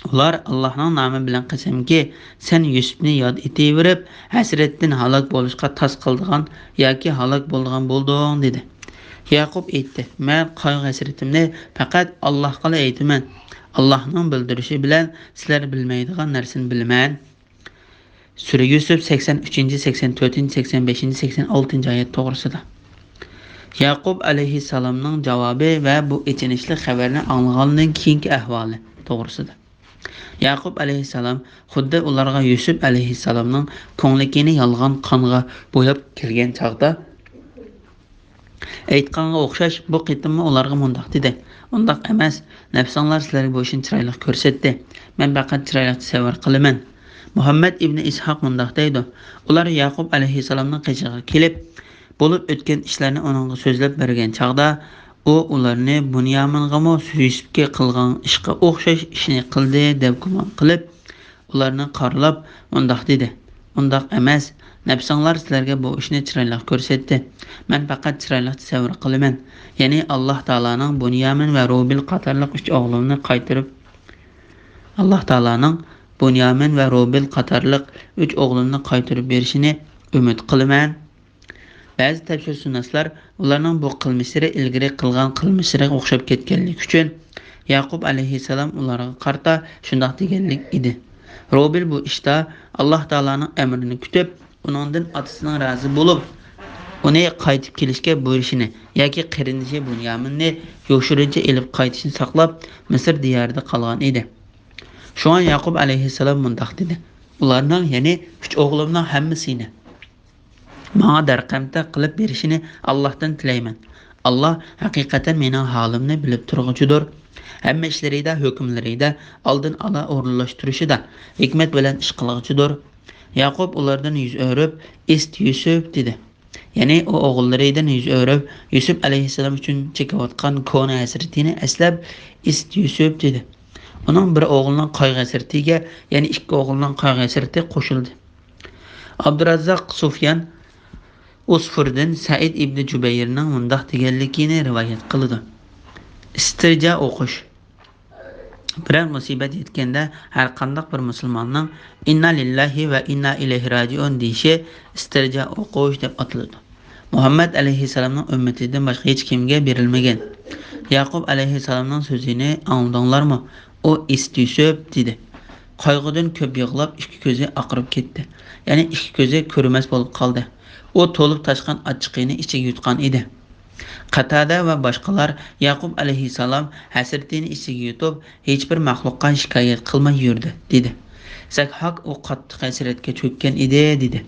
ئۇلار، «ئاللاھنىڭ نامى بىلەن قەسەمكى، سەن يۈسۈپنى ياد ئېتىۋېرىپ، ھەسرەتتىن ھالاك بولۇشقا تاس قالىدىغان ياكى ھالاك بولىدىغان بولدۇڭ» دېدى. ياقۇپ ئېيتتى، «مەن قايغۇ-ھەسرىتىمنى پەقەت ئاللاھقىلا ئېيتىمەن. ئاللاھنىڭ بىلدۈرۈشى بىلەن سىلەر بىلمەيدىغان نەرسىنى بىلىمەن.» سۈرە يۈسۈپ سەكسەن ئۈچىنچى، سەكسەن تۆتىنچى، سەكسەن بەشىنچى، سەكسەن ئالتىنچى ئايەت توغرىسىدا. ياقۇپ ئەلەيھىسسالامنىڭ جاۋابى ۋە بۇ ئېچىنىشلىق خەۋەرنى ئاڭلىغاندىن كېيىنكى ئەھۋالى توغرىسىدا. ياقۇپ ئەلەيھىسسالام خۇددى ئۇلارغا يۈسۈپ ئەلەيھىسسالامنىڭ كۆڭلىكىنى يالغان قانغا بوياپ كەلگەن چاغدا ئېيتقانغا ئوخشاش، بۇ قېتىممۇ ئۇلارغا مۇنداق دېدى، «ئۇنداق ئەمەس، نەپسىڭلار سىلەرگە بۇ ئىشنى چىرايلىق كۆرسەتتى. مەن پەقەت چىرايلىق تەسەۋۋۇر قىلىمەن.» مۇھەممەد ئىبنى ئىسھاق مۇنداق دەيدۇ، ئۇلار ياقۇپ ئەلەيھىسسالامنىڭ قېشىغا كېلىپ، بولۇپ ئۆتكەن ئىشلارنى ئۇنىڭغا سۆزلەپ بەرگەن چاغدا، ئۇ ئۇلارنى بۇنيامىنغىمۇ يۈسۈپكە قىلغان ئىشقا ئوخشاش ئىشنى قىلدى دەپ گۇمان قىلىپ، ئۇلارنى قارىلاپ مۇنداق دېدى، «ئۇنداق ئەمەس، نەپسىڭلار سىلەرگە بۇ ئىشنى چىرايلىق كۆرسەتتى. مەن پەقەت چىرايلىق تەسەۋۋۇر قىلىمەن.» يەنى ئاللاھ تائالانىڭ بۇنيامىن ۋە رۇبىل قاتارلىق ئۈچ ئوغلۇمنى قايتۇرۇپ، ئاللاھ تائالانىڭ بۇنيامىن ۋە رۇبىل قاتارلىق ئۈچ ئوغلۇمنى قايتۇرۇپ بېرىشىنى ئۈمىد قىلىمەن. بەزى تەپسىرشۇناسلار ئۇلارنىڭ بۇ قىلمىشلىرى ئىلگىرى قىلغان قىلمىشلىرىغا ئوخشاپ كەتكەنلىكى ئۈچۈن، ياقۇپ ئەلەيھىسسالام ئۇلارغا قارىتا شۇنداق دېگەنلىك ئىدى. رۇبىل بۇ ئىشتا ئاللاھ تائالانىڭ ئەمرىنى كۈتۈپ، ئۇنىڭدىن ئاتىسىنىڭ رازى بولۇپ، ئۇنى قايتىپ كېلىشكە بۇيرۇشىنى ياكى قېرىندىشى بۇنيامىننى يوشۇرۇنچە ئېلىپ قايتىشنى ساقلاپ، مىسىر دىيارىدا قالغان ئىدى. شۇڭا ياقۇپ ئەلەيھىسسالام مۇنداق دېدى، ئۇلارنىڭ، يەنى ئۈچ ئوغلۇمنىڭ ھەممىسىنى ماڭا دەرقەمتە قىلىپ بېرىشىنى ئاللاھتىن تىلەيمەن. ئاللاھ ھەقىقەتەن مېنىڭ ھالىمنى بىلىپ تۇرغۇچىدۇر. ھەممە ئىشلىرىدا، ھۆكۈملىرىدە ئالدىن ئالا ئورۇنلاشتۇرۇشىدا ھېكمەت بىلەن ئىش قىلغۇچىدۇر. ياقۇپ ئۇلاردىن يۈز ئۆرۈپ، «ئىست يۈسۈپ» دېدى. يەنى ئۇ ئوغۇللىرىدىن يۈز ئۆرۈپ، يۈسۈپ ئەلەيھىسسالام ئۈچۈن چېكىۋاتقان كونا ھەسرىتىنى ئەسلەپ، «ئىست يۈسۈپ» دېدى. ئۇنىڭ بىر ئوغلىنىڭ قايغۇ ھەسرىتىگە يەنە ئىككى ئوغلىنىڭ قايغۇ ھەسرىتى قوشۇلدى. ئابدۇراززاق سۇفيان ئۇسفۇردىن سەئىد ئىبنى جۇبەيرنىڭ مۇنداق دېگەنلىكىنى رىۋايەت قىلىدۇ، ئىستىرجا ئوقۇش. بىرەر مۇسىبەت يەتكەندە، ھەرقانداق بىر مۇسۇلماننىڭ «ئىننا لىللاھى ۋە ئىننا ئىلەيھى راجىئۇن» دېيىشى ئىستىرجا ئوقۇش دەپ ئاتىلىدۇ. مۇھەممەد ئەلەيھىسسالامنىڭ ئۈممىتىدىن باشقا ھېچكىمگە بېرىلمىگەن. ياقۇپ ئەلەيھىسسالامنىڭ سۆزىنى ئاڭلىدىڭلارمۇ؟ ئۇ ئىست يۈسۈپ دېدى. قايغۇدىن كۆپ يىغلاپ، ئىككى كۆزى ئاقىرىپ كەتتى. يەنى ئىككى كۆزى كۆرمەس بولۇپ قالدى. ئۇ تولۇپ تاشقان ئاچچىقىنى ئىچىگە يۇتقان ئىدى. قاتادە ۋە باشقىلار ياقۇپ ئەلەيھىسسالام ھەسرىتىنى ئىچىگە يۇتۇپ، ھېچبىر مەخلۇققا شىكايەت قىلماي يۈردى، دېدى. زەكھاك ئۇ قاتتىق ھەسرەتكە چۆككەن ئىدى، دېدى.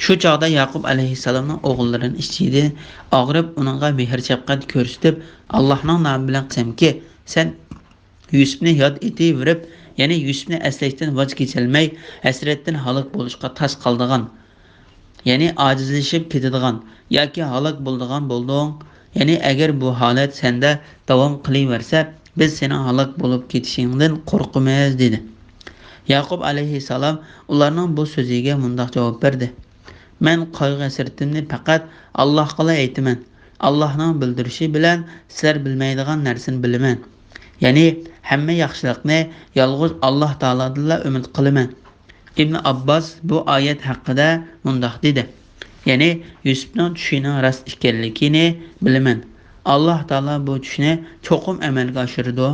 شۇ چاغدا ياقۇپ ئەلەيھىسسالامنىڭ ئوغۇللىرىنىڭ ئىچىدىن ئاغرىپ، ئۇنىڭغا مېھىر-شەپقەت كۆرسىتىپ، «ئاللاھنىڭ نامى بىلەن قەسەمكى، سەن يۈسۈپنى ياد ئېتىۋېرىپ، يەنى يۈسۈپنى ئەسلەشتىن ۋاز كېچەلمەي، ھەسرەتتىن ھالاك بولۇشقا تاس قالىدىغان، يەنى ئاجىزلىشىپ كېتىدىغان ياكى ھالاك بولىدىغان بولدۇڭ. يەنى ئەگەر بۇ ھالەت سەندە داۋام قىلىۋەرسە، بىز سېنىڭ ھالاك بولۇپ كېتىشىڭدىن قورقىمىز» دېدى. ياقۇپ ئەلەيھىسسالام ئۇلارنىڭ بۇ سۆزىگە مۇنداق جاۋاب بەردى، «مەن قايغۇ-ھەسرىتىمنى پەقەت ئاللاھقىلا ئېيتىمەن. ئاللاھنىڭ بىلدۈرۈشى بىلەن سىلەر بىلمەيدىغان نەرسىنى بىلىمەن. يەنى ھەممە ياخشىلىقنى يالغۇز ئاللاھ تائالادىنلا ئۈمىد قىلىمەن.» ئىبن ئابباس بۇ ئايەت ھەققىدە مۇنداق دېدى، يەنى يۈسۈپنىڭ چۈشىنىڭ راست ئىكەنلىكىنى بىلىمەن. ئاللاھ تائالا بۇ چۈشنى چوقۇم ئەمەلگە ئاشۇرىدۇ.